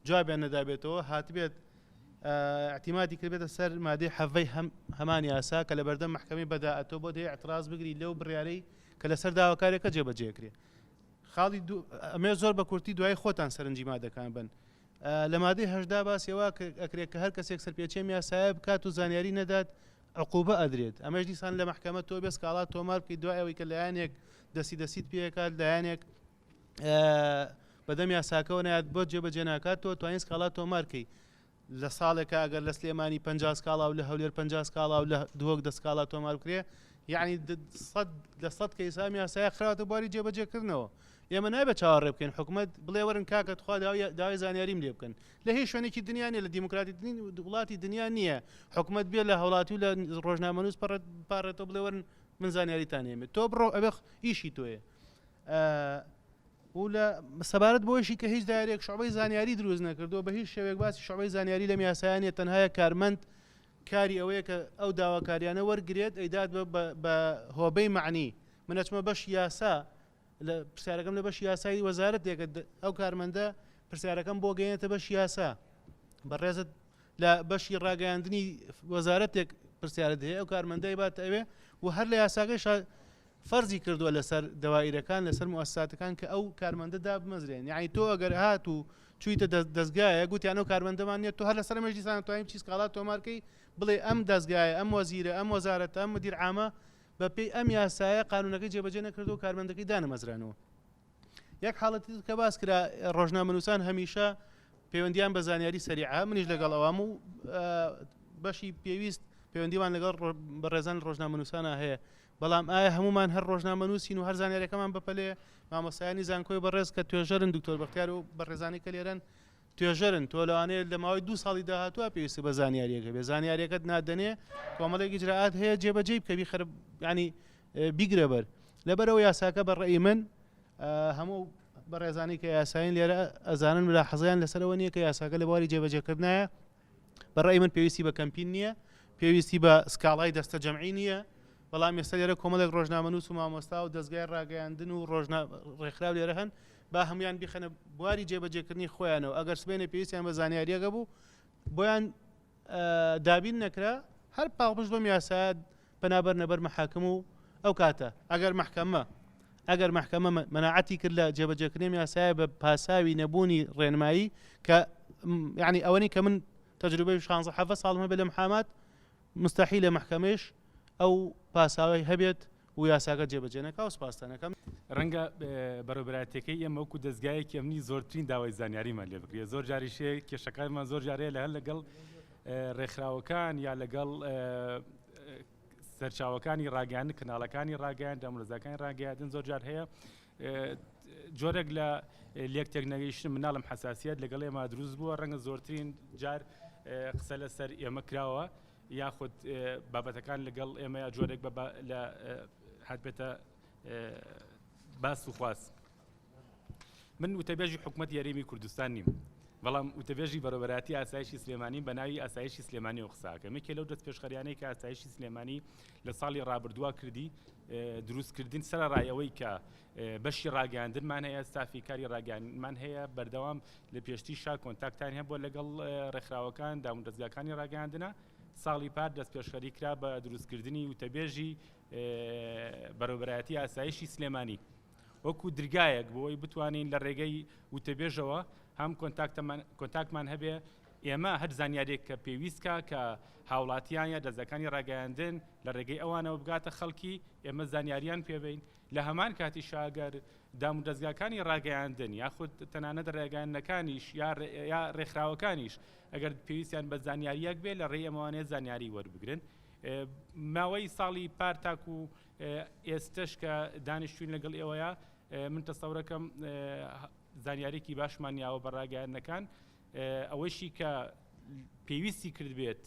جوابیان نەدابێتەوە هاتبێت اعتیمادی کردبێتە سەر مادەی حەڤەی هەمان یاسا کە لە بەردەم محکمەی بەداعەتۆ بۆ دەیە اعتراض بگری لەو بڕیارەی کە لەسەر داواکارێکە جێبەجێکرێ خاڵی ئەمێ زۆر بە کورتی دوای خۆتان سەرنجی مادەکان بن لە مادەی هەشدا باسی ئەوە ئەکرێت کە هەر کەسێک سەرپێچێم یاسایە بکات و زانیاری نەدات عقوبە ئەدرێت ئەمەش دیسان لە مەحکەمە تۆ بێ سکاڵا تۆمار بکەیت دوای ئەوەی کە لایەنێک دەستی دەسیت پێکات لایەنێک بەدەم یاساکەەوە نایات بۆ جێبەجێ ناکات تۆ توانین سکاڵا تۆمارکەی لە ساڵێکا ئەگەر لە سلێمانی 50 سکاڵا و لە هەولێر 50 سکاڵا و لە دهۆک دە سکاڵا تۆمار بکرێ یعنی لە سەد کەیسا ئەم یاسایە خراوەتە بواری جێبەجێکردنەوە ئێمە نابێت چاوەڕێ بکەین حکومەت بڵێ وەرن کاکە تخوا داوای زانیاریم لێ بکەن لە هیچ شوێنێکی دنیا نیە لە دیموکراتی وڵاتی دنیا نییە حکومەت بێ لە هەوڵاتی و لە ڕۆژنامەنووس پارێتەوە بڵێ وەرن من زانیاریتان هەیە تۆ بڕۆ ئەبێ ئیشی تۆیە و لە سەبارەت بۆیشی کە هیچ دایرێک شعبەی زانیاری دروست نەکردووە بە هیچ شێوەیەک باسی شعبەی زانیاری لەم یاسایە نیە تەنها کارمەند کاری ئەوەیە کە ئەو داواکاریانە وەرگێت ئەیدات بە هۆبەی معنی من ئەچمە بەش یاسا لە پرسیارەکەم لە بەشی یاسایی وەزارەتێکە ئەو کارمەندە پرسیارەکەم بۆ گەیەنێتە بەشی یاسا بەڕێزت لە بەشی ڕاگەیاندنی وەزارەتێک پرسیارت هەیە ئەو کارمەندەی باتە ئەوێ و هەر لە یاساکەش فەرزی کردووە لەسەر دەوایرەکان لەسەر موسساتەکان کە ئەو کارمەندە دابمەزرێن یعنی تۆ ئەگەر هات و چوویتە دەستگایە گوتیان ئەو کارمەندەمان نیە تۆ هەر لەسەر ئەمەش دیسان توانین بچی سکاڵا تۆمارکەی بڵێ ئەم دەستگایە ئەم وەزیرە ئەم وەزارەتە ئەم مدیر عامە بەپێی ئەم یاسایە قانونەکەی جێبەجێ نەکردو کارمەندەکەی دانەمەزرانەوە. یەک حاڵەتی کە باس کرا ڕۆژنامەنووسان هەمیشە پەیوەندیان بە زانیاری سەریعە منیش لەگەڵ ئەوام و بەشی پێویست پەیوەندیمان لەگەڵ بەڕێزان ڕۆژنامەنووسانە هەیە بەڵام ئایا هەمومان هەر ڕۆژنامەنووسین و هەر زانیارەکەمان بەپەلێ مامۆستایانی زانکۆی بەڕێز کە توێژەرن دکتۆر بەختیار و بەڕێزانی کە لێرەن توێژەرن تۆ لەوانەیە لە ماوەی دوو ساڵی داهاتووە پێویستە بە زانیاریەکە بێ زانیاریەکەت نادەنێ کۆمەڵێک ئیجرائات هەیە جێبەجێی بکە بیخەرە ینی بیگرە بەر لەبەرەوە یاساکە بە ڕێی من هەموو بەڕێزانی کە یاساین لێرە ئەزانن ملا حەزیان لەسەرەوە نییە کە یاساکە لە بواری جێبەجێکردنایە بە ڕای من پێویستی بە کەمپین نییە پێویستی بە سکاڵای دەستە جەمعی نییە بەڵام ئێستا لێرە کۆمەڵێک ڕۆژنامەنووس و مامۆستا و دەستگای ڕاگەیاندن و ڕۆژنا ڕێکخراو لێرە هەن با هەمویان بیخەنە بواری جێبەجێکردنی خۆیانەوە ئەگەر سبێنێ پێویستیان بە زانیاریەکە بوو بۆیان دابین نەکرا هەر پاڵپشت بەم یاسایە پەنا بەرنە بەر مەحاکم و ئەو کاتە ئەگەر مەحکەمە ئەگەر مەحکەمە مەناعەتی کرد لە جێبەجێکردنی یاسایە بە پاساوی نەبوونی ڕێنمایی کە یعنی ئەوەنی کە من تەجروبەی 16 حەڤە ساڵم هەبێت لە محامات مستحیلە مەحکەمەیش ئەو پاساوی هەبێت و یاساکە جێبەجێ نەکا و سپاستان ئەکەم. ڕەنگە بەڕێوەبەرایەتیەکەی ئێمە وەکو دەزگایەکی ئەمنی زۆرترین داوای زانیاریمان لێ بکرێت زۆر جاریش هەیە کێشەکانمان زۆر جار هەیە لە هەر لەگەڵ ڕێکخراوەکان یا لەگەڵ سەرچاوەکانی ڕاگەیاندن کەناڵەکانی ڕاگەیان دامودەزگاکانی ڕاگەیاندن زۆر جار هەیە جۆرێک لە لێک تێکنەگەیشتن مناڵم حساسیت لەگەڵ ئێمە دروست بووە ڕەنگە زۆرترین جار قسە لەسەر ئێمە کراوە یاخود بابەتەکان لەگەڵ ئێمە یا جۆرێک بە لە هاتبێتە باس و خواست. من وتەبێژی حکومەتی هەرێمی کوردستان نیم بەڵام وتەبێژی بەڕێوەبەرایەتی ئاسایشی سلێمانی بە ناوی ئاسایشی سلێمانی و قساکەم یەکێ لەو دەست پێشخەریانەی کە ئاسایشی سلێمانی لە ساڵی ڕابردووە کردی دروستکردن سەرەڕای ئەوەی کە بەشی ڕاگەاندنمان هەیە ستافی کاری ڕاگەاندنمان هەیە بەردەوام لە پێشتی شا contact تان هەبووە لەگەڵ ڕێکخراوەکان دامودەزگاکانی ڕاگەاندنە ساڵی پار دەست پێشخەری کرا بە دروستکردنی وتەبێژی بەڕێوەبەرایەتی ئاسایشی سلێمانی وەکو درگایەک بۆی بتوانین لە ڕێگەی وتەبێژەوە هەم contact مان هەبێ ئێمە هەر زانیارێک کە پێویستکە کە هاوڵاتیان یا دەزگاکانی ڕاگەیاندن لە ڕێگەی ئەوانەوە بگاتە خەڵکی ئێمە زانیاریان پێبین لە هەمان کاتیشا گەر دامودەزگاکانی ڕاگەیاندن یاخود تەنانەت ڕێگەیاندنەکانیش یا ڕێکخراوەکانیش ئەگەر پێویستیان بە زانیاریەک بێ لە ڕێی ئەمەوانەیە زانیاری وەربگرن ماوەی ساڵی پار تاکو ئێستش کە دانیشتوین لەگەڵ ئێوەیە من تەسەورەکەم زانیارێکی باشمان یاوە بە ڕاگەیاندنەکان ئەوەیشی کە پێویستی کردبێت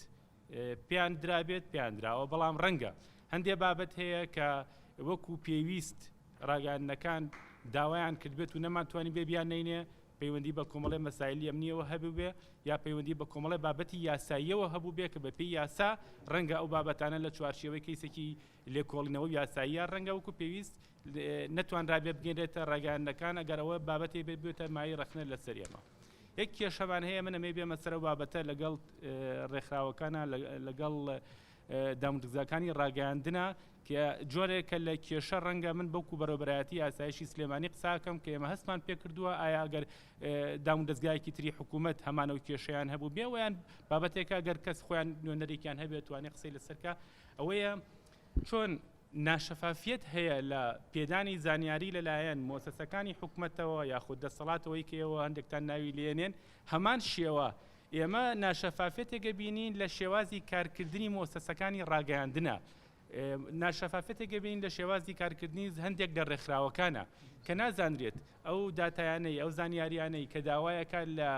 پێیان درابێت پێیان دراوە بەڵام ڕەنگە هەندێ بابەت هەیە کە وەکو پێویست ڕاگەیاندنەکان داوایان کردبێت و نەمانتوانی بێ بیان نینێ پەیوەندی بە کۆمەڵی مەسایلی ئەمنیەوە هەبووبێ یا پەیوەندی بە کۆمەڵی بابەتی یاساییەوە هەبوو بێ کە بەپێی یاسا ڕەنگە ئەو بابەتانە لە چوارچێوەی کەیسێکی لێکۆڵینەوە یاساییە ڕەنگە وەکو پێویست نەتوانرابێ بگەێتە ڕاگەیاندنەکان ئەگەر ئەوە بابەتی بێت بێتە مای ڕەخنە لەسەر ئێمە. یەک کێشەمان هەیە من ئەمەی بێمە سەر ئەو بابەتە لەگەڵ ڕێکخراوەکانە لەگەڵ دامودەزگاکانی ڕاگەیاندنە کە جۆرێکە لە کێشە ڕەنگە من بەوکو بەڕێوەبەرایەتی ئاسایشی سلێمانی قساکەم کە ئێمە هەستمان پێکردووە ئایا ئەگەر دامودەزگایەکی تری حکوومەت هەمانەوە کێشەیان هەبوو بێوەیان بابەتێکە گەر کەس خۆیان نوێنەرێکیان هەبێت توانێت قسەی لەسەرکە ئەوەیە چۆن ناشەفافیەت هەیە لە پێدانی زانیاری لەلایەن مۆسەسەکانی حکومەتەوە یاخود دەسەڵاتەوەی کە ئێوە هەندێکتان ناوی لێنێن، هەمان شێوە ئێمە ناشەفافیەتێک ئەبینین لە شێوازی کارکردنی مۆسەسەکانی ڕاگەیاندنە، ناشەفافیەتێک ئەبینین لە شێوازی کارکردنی هەندێک لە ڕێکخراوەکانە کە نازانرێت ئەو داتایانەی ئەو زانیاریانەی کە داوایەکە لە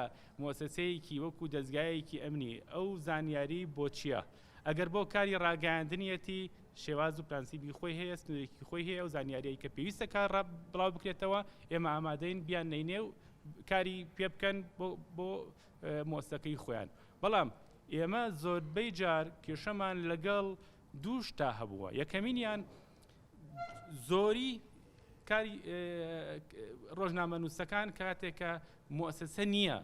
مۆسەسەیەکی وەکو دەزگایەکی ئەمنی ئەو زانیاری بۆ چییە؟ ئەگەر بۆ کاری ڕاگەیاندنیەتی شێواز و پرەنسیبی خۆی هەیە، سنوورێکی خۆی هەیە، ئەو زانیاریەی کە پێویستە کار بڵاو بکرێتەوە ئێمە ئامادەین بیان نەینێ و کاری پێ بکەن بۆ مۆسەکەی خۆیان. بەڵام ئێمە زۆربەی جار کێشەمان لەگەڵ دوو شتا هەبووە، یەکەمینیان زۆری کاری ڕۆژنامەنووسەکان کاتێکە موسسە نییە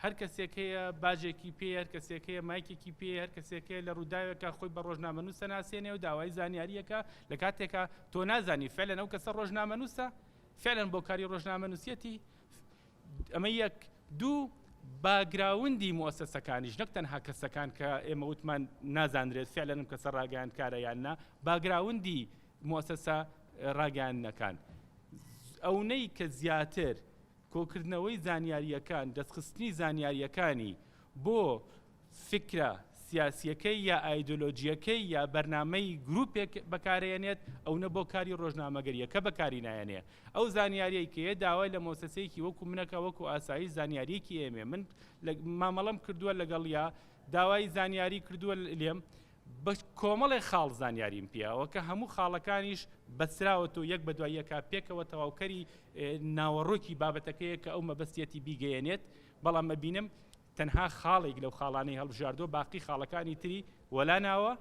هەر کەسێک هەیە باجێکی پێیە، هەر کەسێک هەیە مایکێکی پێیە، هەر کەسێک هەیە لە ڕووداوێکا خۆی بە ڕۆژنامەنووس ئەناسێنێ و داوای زانیارییەکە لە کاتێکا تۆ نازانی فعلەن ئەو کەسە ڕۆژنامەنووسە فعلەن بۆ کاری ڕۆژنامەنووسیەتی ئەمە یەک دوو باگراوندی موسسەکانیش نەک تەنها کەسەکان کە ئێمە وتمان نازانرێت فعلەن ئەم کەسە ڕاگەیاندکارە یان نا باگراوندی موسسە ڕاگەیاندنەکان. ئەونەی کە زیاتر کۆکردنەوەی زانیارییەکان، دەستخستنی زانیارییەکانی بۆ فیکرە سیاسییەکەی یا ئایدۆلۆجییەکەی یا بەرنامەی گروپێک بەکارەیەنێت، ئەونە بۆ کاری ڕۆژنامەگەرییەکە بەکاری نایەنێ. ئەو زانیارییەی کە یە داوای لە مۆسەسەیەکی وەکو منەکا وەکو ئاسایش زانیارییەکی ئێمێ من مامەڵەم کردووە لەگەڵیا داوای زانیاری کردووە لێم بە کۆمەڵێک خاڵ زانیاریم پیاوە کە هەموو خاڵەکانیش بەستراوەتەوە یەک بەدوای یەکا پێکەوە تەواوکەری ناوەڕۆکی بابەتەکەیە کە ئەو مەبەستیەتی بیگەیەنێت، بەڵام ئەبینم تەنها خاڵێک لەو خاڵانەی هەڵبژاردووە باقی خاڵەکانی تری وەلا ناوە،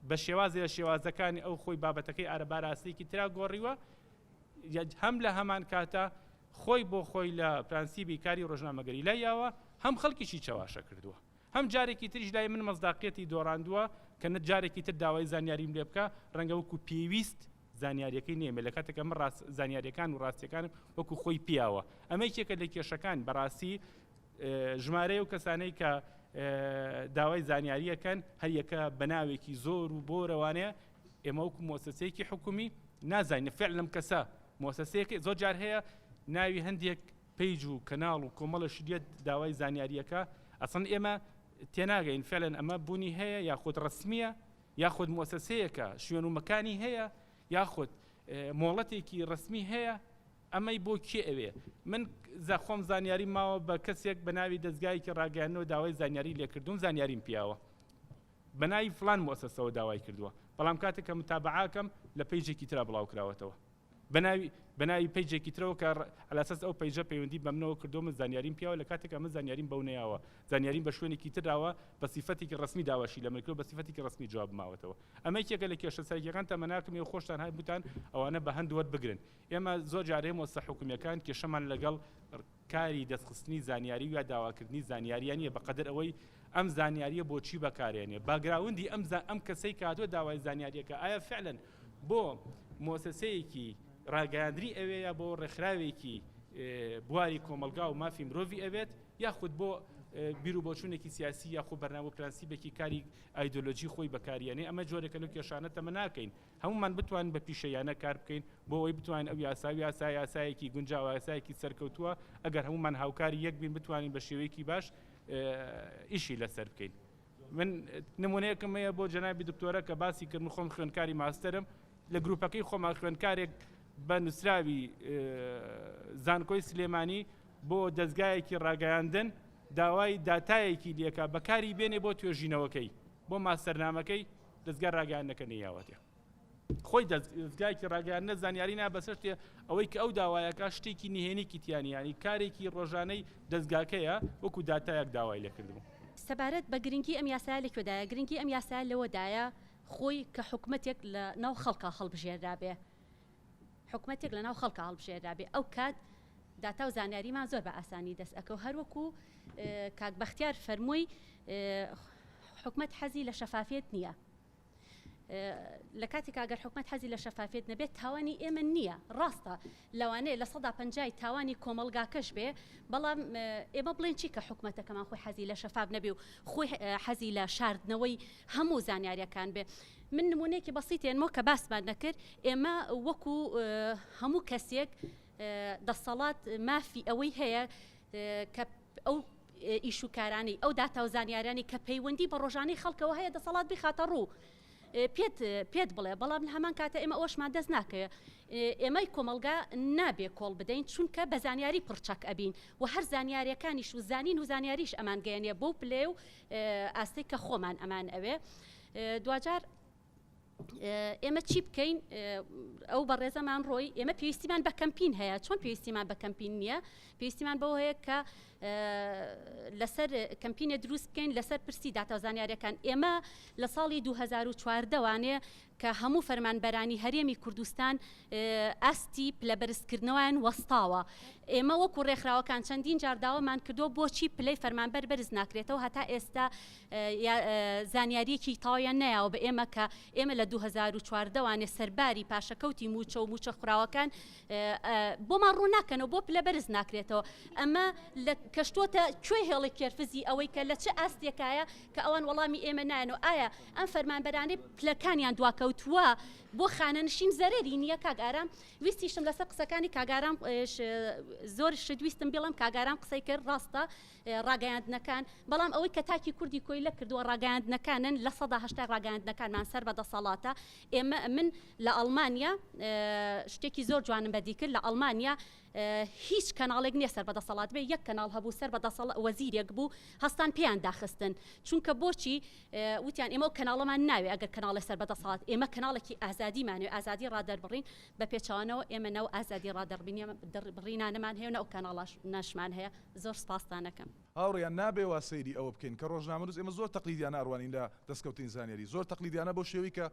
بە شێوازێ لە شێوازەکانی ئەو خۆی بابەتەکەی ئارەباراستێکی ترا گۆڕیوە، هەم لە هەمان کاتا خۆی بۆ خۆی لە پرەنسیبی کاری ڕۆژنامەگەری لای یاوە، هەم خەڵکیشی چەواشە کردووە. هەم جارێکی تریش لای من مەسداقیەتی دۆڕاندووە کە نە جارێکی تر داوای زانیاریم لێ بکا ڕەنگە وەکو پێویست زانیاریەکەی نەیەمێ لە کاتێکا من ڕاست زانیاریەکان و ڕاستیەکانم وەکو خۆی پیاوە ئەمە یەکێکە لە کێشەکان بەڕاستی ژمارەی ئەو کەسانەی کە داوای زانیاریەکەن هەریەکە بە ناوێکی زۆر و بۆرەوانەیە ئێمە وەکو مۆسەسەیەکی حکومی نازانین فعلا لەم کەسە مۆسەسەیەکە زۆر جار هەیە ناوی هەندێک پەیج و کەناڵ و کۆمەڵە شت داوای زانیاریەکە ئەسڵەن ئێمە تێناگەین فعلەن ئەمە بوونی هەیە یاخود ڕەسمیە یاخود موسسەیەکە شوێن و مەکانی هەیە یاخود مۆڵەتێکی ڕەسمی هەیە ئەمەی بۆ کێ ئەوێ من خۆم زانیاری ماوە بە کەسێک بە ناوی دەستگایەکی ڕاگەیاندنەوە داوای زانیاری لێکردوم زانیاریم پیاوە بە ناوی فلان موسسەوە داوای کردووە بەڵام کاتێک کە متابعاکەم لە پەیجێکی ترا بڵاو کراوەتەوە بەناوی بەناوی پەیجێکی ترەوە کە علی اساس ئەو پەیجە پەیوەندی بەمنەوە کردووە من زانیاریم پیاوە لە کاتێکا من زانیاریم بەو نەیاوە زانیاریم بە شوێنێکی تراوە بە سیفەتێکی ڕەسمی داواشی لە من کردووە بە سیفەتێکی ڕەسمی جواب ماوەتەوە ئەمە یەکێکە لە کێشە سەرەکیەکان تەمەناکم ئێوە خۆشتان هەبووتان ئەوانە بە هەند وەربگرن ئێمە زۆر جار هەیە مۆسسە حکومیەکان کێشەمان لەگەڵ کاری دەستخستنی زانیاری و یا داواکردنی زانیاریە نیە بەقەدەر ئەوەی ئەم زانیاریە بۆچی بەکارێنێ باگراوندی ئەم ئەم کەسەی کە هاتوە داوای زانیاریەکە ئایا فعلەن بۆ مۆسەسەیەکی ڕاگەیاندنی ئەوێ یا بۆ ڕێکخراوێکی بواری کۆمەڵگا و مافی مرۆڤی ئەوێت یاخود بۆ بیر و بۆچوونێکی سیاسی یاخود بەرنامە و پرەنسیبێکی کاری ئایدۆلۆژی خۆی بەکاریێنێ ئەمە جۆرێکە لەو کێشانە تەمە ناکەین هەموومان بتوانین بە پیشەییانە کار بکەین بۆ ئەوەی بتوانین ئەو یاسا و یاسا یاسایەکی گونجاوە یاسایەکی سەرکەوتووە ئەگەر هەموومان هاوکاری یەک بین بتوانین بە شێوەیەکی باش ئیشی لەسەر بکەین من نمونەیەکم هەیە بۆ جەنابی دکتۆرە کە باسی کرد من خۆم خوێندکاری ماستەرم لە گروپەکەی خۆمان خوێندکارێک بە نووسراوی زانکۆی سلێمانی بۆ دەستگایەکی ڕاگەیاندن داوای داتایەکی لێکا بەکاری بێنێ بۆ توێژینەوەکەی بۆ ماستەرنامەکەی دەزگای ڕاگەیاندنەکە نەیاوەتێ خۆی دەزگایکی ڕاگەیاندنە زانیاری نا بەسەر شتێ ئەوەی کە ئەو داوایەکە شتێکی نهێنیکی تیانی ینی کارێکی ڕۆژانەی دەزگاکەیە وەکو داتایەک داوای لێکردبوو. سەبارەت بە گرنگی ئەم یاسایە لە کوێدایە؟ گرنگی ئەم یاسایە لەوەدایە خۆی کە حکومەتێک لە ناو خەڵکا هەڵبژێررابێ، حکومەتێک لە ناو خەڵکا هەڵبژێررابێ ئەو کات داتا و زانیاریمان زۆر بە ئاسانی دەست ئەکەو هەر وەکو کاک بەختیار فەرمووی حکومەت حەزی لە شەفافیەت نییە. لە کاتێکا گەر حکومەت حەزی لە شەفافیەت نەبێت تاوانی ئێمە نییە ڕاستە لەوانەیە 50% تاوانی کۆمەڵگاکەش بێ بەڵام ئێمە بڵێن چی کە حکومەتەکەمان خۆی حەزی لە شەفاف نەبێ و خۆی حەزی لە شاردنەوەی هەموو زانیاریەکان بێ من نمونەیەکی بەسیت هێنمەوە کە باسمان نەکرد ئێمە وەکو هەموو کەسێک دەسەڵات مافی ئەوەی هەیە کە ئەو ئیش و کارانەی ئەو داتا و زانیارانی کە پەیوەندی بە ڕۆژانەی خەڵکەوە هەیە دەسەڵات بیخاتە ڕوو پێت پێت بڵێ بەڵام لە هەمان کاتە ئێمە ئەوەشمان دەست ناکەوێت ئێمەی کۆمەڵگا نابێ کۆڵ بدەین چونکە بە زانیاری پڕچەک ئەبین و هەر زانیاریەکانیش و زانین و زانیاریش ئەمان گەیەنێ بەو پلەیە و ئاستەی کە خۆمان ئەمان ئەوێ دواجار ئێمە چی بکەین ئەو بەڕێزەمان ڕۆی ئێمە پێویستیمان بە کەمپین هەیە چۆن پێویستیمان بە کەمپین نییە پێویستیمان بەوە هەیە کە لەسەر کەمپینێ دروست بکەین لەسەر پرسی داتا و زانیاریەکان ئێمە لە ساڵی 2014 وانێ کە هەموو فەرمانبەرانی هەرێمی کوردستان ئاستی پلەبەرزکردنەوەیان وەستاوە. ئێمە وەکو ڕێکخراوەکان چەندین جار داوامان کردووە بۆچی پلەی فەرمانبەر بەرز ناکرێتەوە هەتا ئێستا زانیارییەکی تەواویان نەیاوە بە ئێمە کە ئێمە لە 2014 وانێ سەرباری پاشەکەوتی مووچە و مووچە خوراوەکان بۆمان ڕوون ناکەنەوە بۆ پلە بەرز ناکرێتەوە ئەمە لە کەشتۆتە کوێ هێڵی کێرفزی ئەوەی کە لە چ ئاستێکایە کە ئەوان وەڵامی ئێمە نایەنەوە ئایا ئەم فەرمانبەرانەی پلەکانیان دواکەوتووە بۆ خانەنشین زەرەری نییە کاک ئارام ویستیشم لەسەر قسەکانی کاک ئارام زۆر شت ویستم بڵێم کاک ئارام قسەی کرد ڕاستە ڕاگەیاندنەکان بەڵام ئەوەی کە تاکی کوردی کۆیلە کردووە ڕاگەیاندنەکانن 80% ڕاگەیاندنەکانمان سەر بە دەسەڵاتە ئێمە من لە ئەڵمانیا شتێکی زۆر جوانم بەدی کرد لە ئەڵمانیا هیچ کەناڵێک نییە سەر بە دەسەڵات بێ یەک کەناڵ هەبوو سەر بە دەسەڵ وەزیرێک بوو هەستان پێیان داخستن چونکە بۆچی وتیان ئێمە ئەو کەناڵەمان ناوێ ئەگەر کەناڵێ سەر بە دەسەڵات ئێمە کەناڵێکی ئازادیمانوێ ئازادی ڕادەربڕین بە پێچەوانەوە ئێمە نەو ئازادی ڕادەربڕینانەمان هەیە و نە ئەو کەناڵاش ناشمان هەیە زۆر سپاستان ئەکەم. هاوڕێیان نابێ وا سەیری ئەوە بکەین کە ڕۆژنامەنووس ئێمە زۆر تەقلیدیانە ئەڕوانین لە دەستکەوتنی زانیاری زۆر تەقلیدیانە بەو شێوەی کە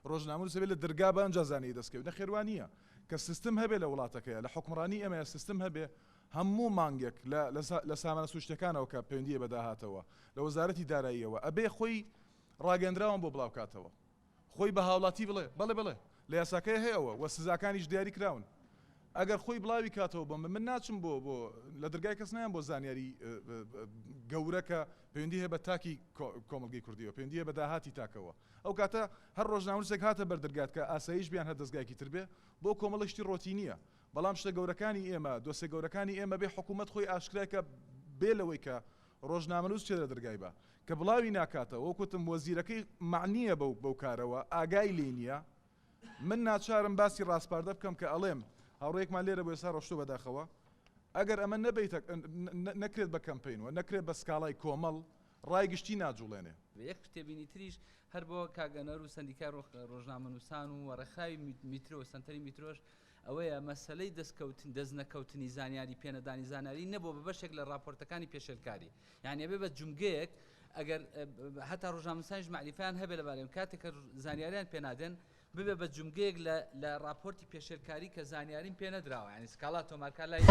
ڕۆژنامەنووس ئەبێ لە درگا بە ئەنجا زانیاری دەستکەوێت نەخێر وا نییە کە سیستم هەبێ لە وڵاتەکەیا لە حوکمڕانی ئێمەیا سیستم هەبێ هەموو مانگێک لە لە سامانە سروشتیەکانەوە کە پەیوەندیی بە داهاتەوە لە وەزارەتی داراییەوە ئەبێ خۆی ڕاگەندراوان بۆ بڵاوکاتەوە خۆی بە هاوڵاتی بڵێ بەڵێ بەڵێ لە یاساکەی هەیە ئەوە وە سزاکانیش دیاری کراون ئەگەر خۆی بڵاوی کاتەوە بۆ من من ناچم بۆ بۆ لە درگای کەس نایەم بۆ زانیاری گەورە کە پەیوەندی هەیە بە تاکی کۆمەڵگەی کوردیەوە پەیوەندی هەیە بە داهاتی تاکەوە ئەو کاتە هەر ڕۆژنامەنووسێک هاتە بەر دەرگات کە ئاسایش بیان هەر دەزگایەکی تر بێ بۆ کۆمەڵێک شتی ڕۆتینیە بەڵام شتە گەورەکانی ئێمە دۆسێ گەورەکانی ئێمە بێ حکوومەت خۆی ئاشکرای کە بێ لەوەی کە ڕۆژنامەنووس بچێتە دەرگای با کە بڵاوی ناکاتەوە وەک وتم وەزیرەکەی مەعنیە بەو بەو کارەوە ئاگای لێی نییە من ناچارم باسی ڕاسپاردە بکەم کە ئەڵێم هاوڕێیەکمان لێرە بۆ ئێستا ڕۆشتووە بەداخەوە ئەگەر ئەمە نەبیتە نەکرێت بە کەمپەین و نەکرێت بە سکاڵای کۆمەڵ ڕای گشتی ناجوڵێنێ. یەک تێبینی تریش هەر بۆ کاک ئەنەر و سەندیکای ڕۆژنامەنووسان و ڕێکخراوی میترۆ و سەنتەری میترۆش ئەوەیە مەسەلەی دەستکەوتن دەستنەکەوتنی زانیاری پێنەدانی زانیاری نەبووە بە بەشێک لە ڕاپۆرتەکانی پێشێلکاری یعنی ئەبێ بە جومگەیەک ئەگەر هەتا ڕۆژنامەنووسانیش مەعریفەیان هەبێ لەبارەیەوە کاتێک کە زانیاریان پێنادەن ببێ بە جومگەیەک لە لە ڕاپۆرتی پێشێلکاری کە زانیاریم پێ نەدراوە یعنی سکاڵا تۆمارکار لای.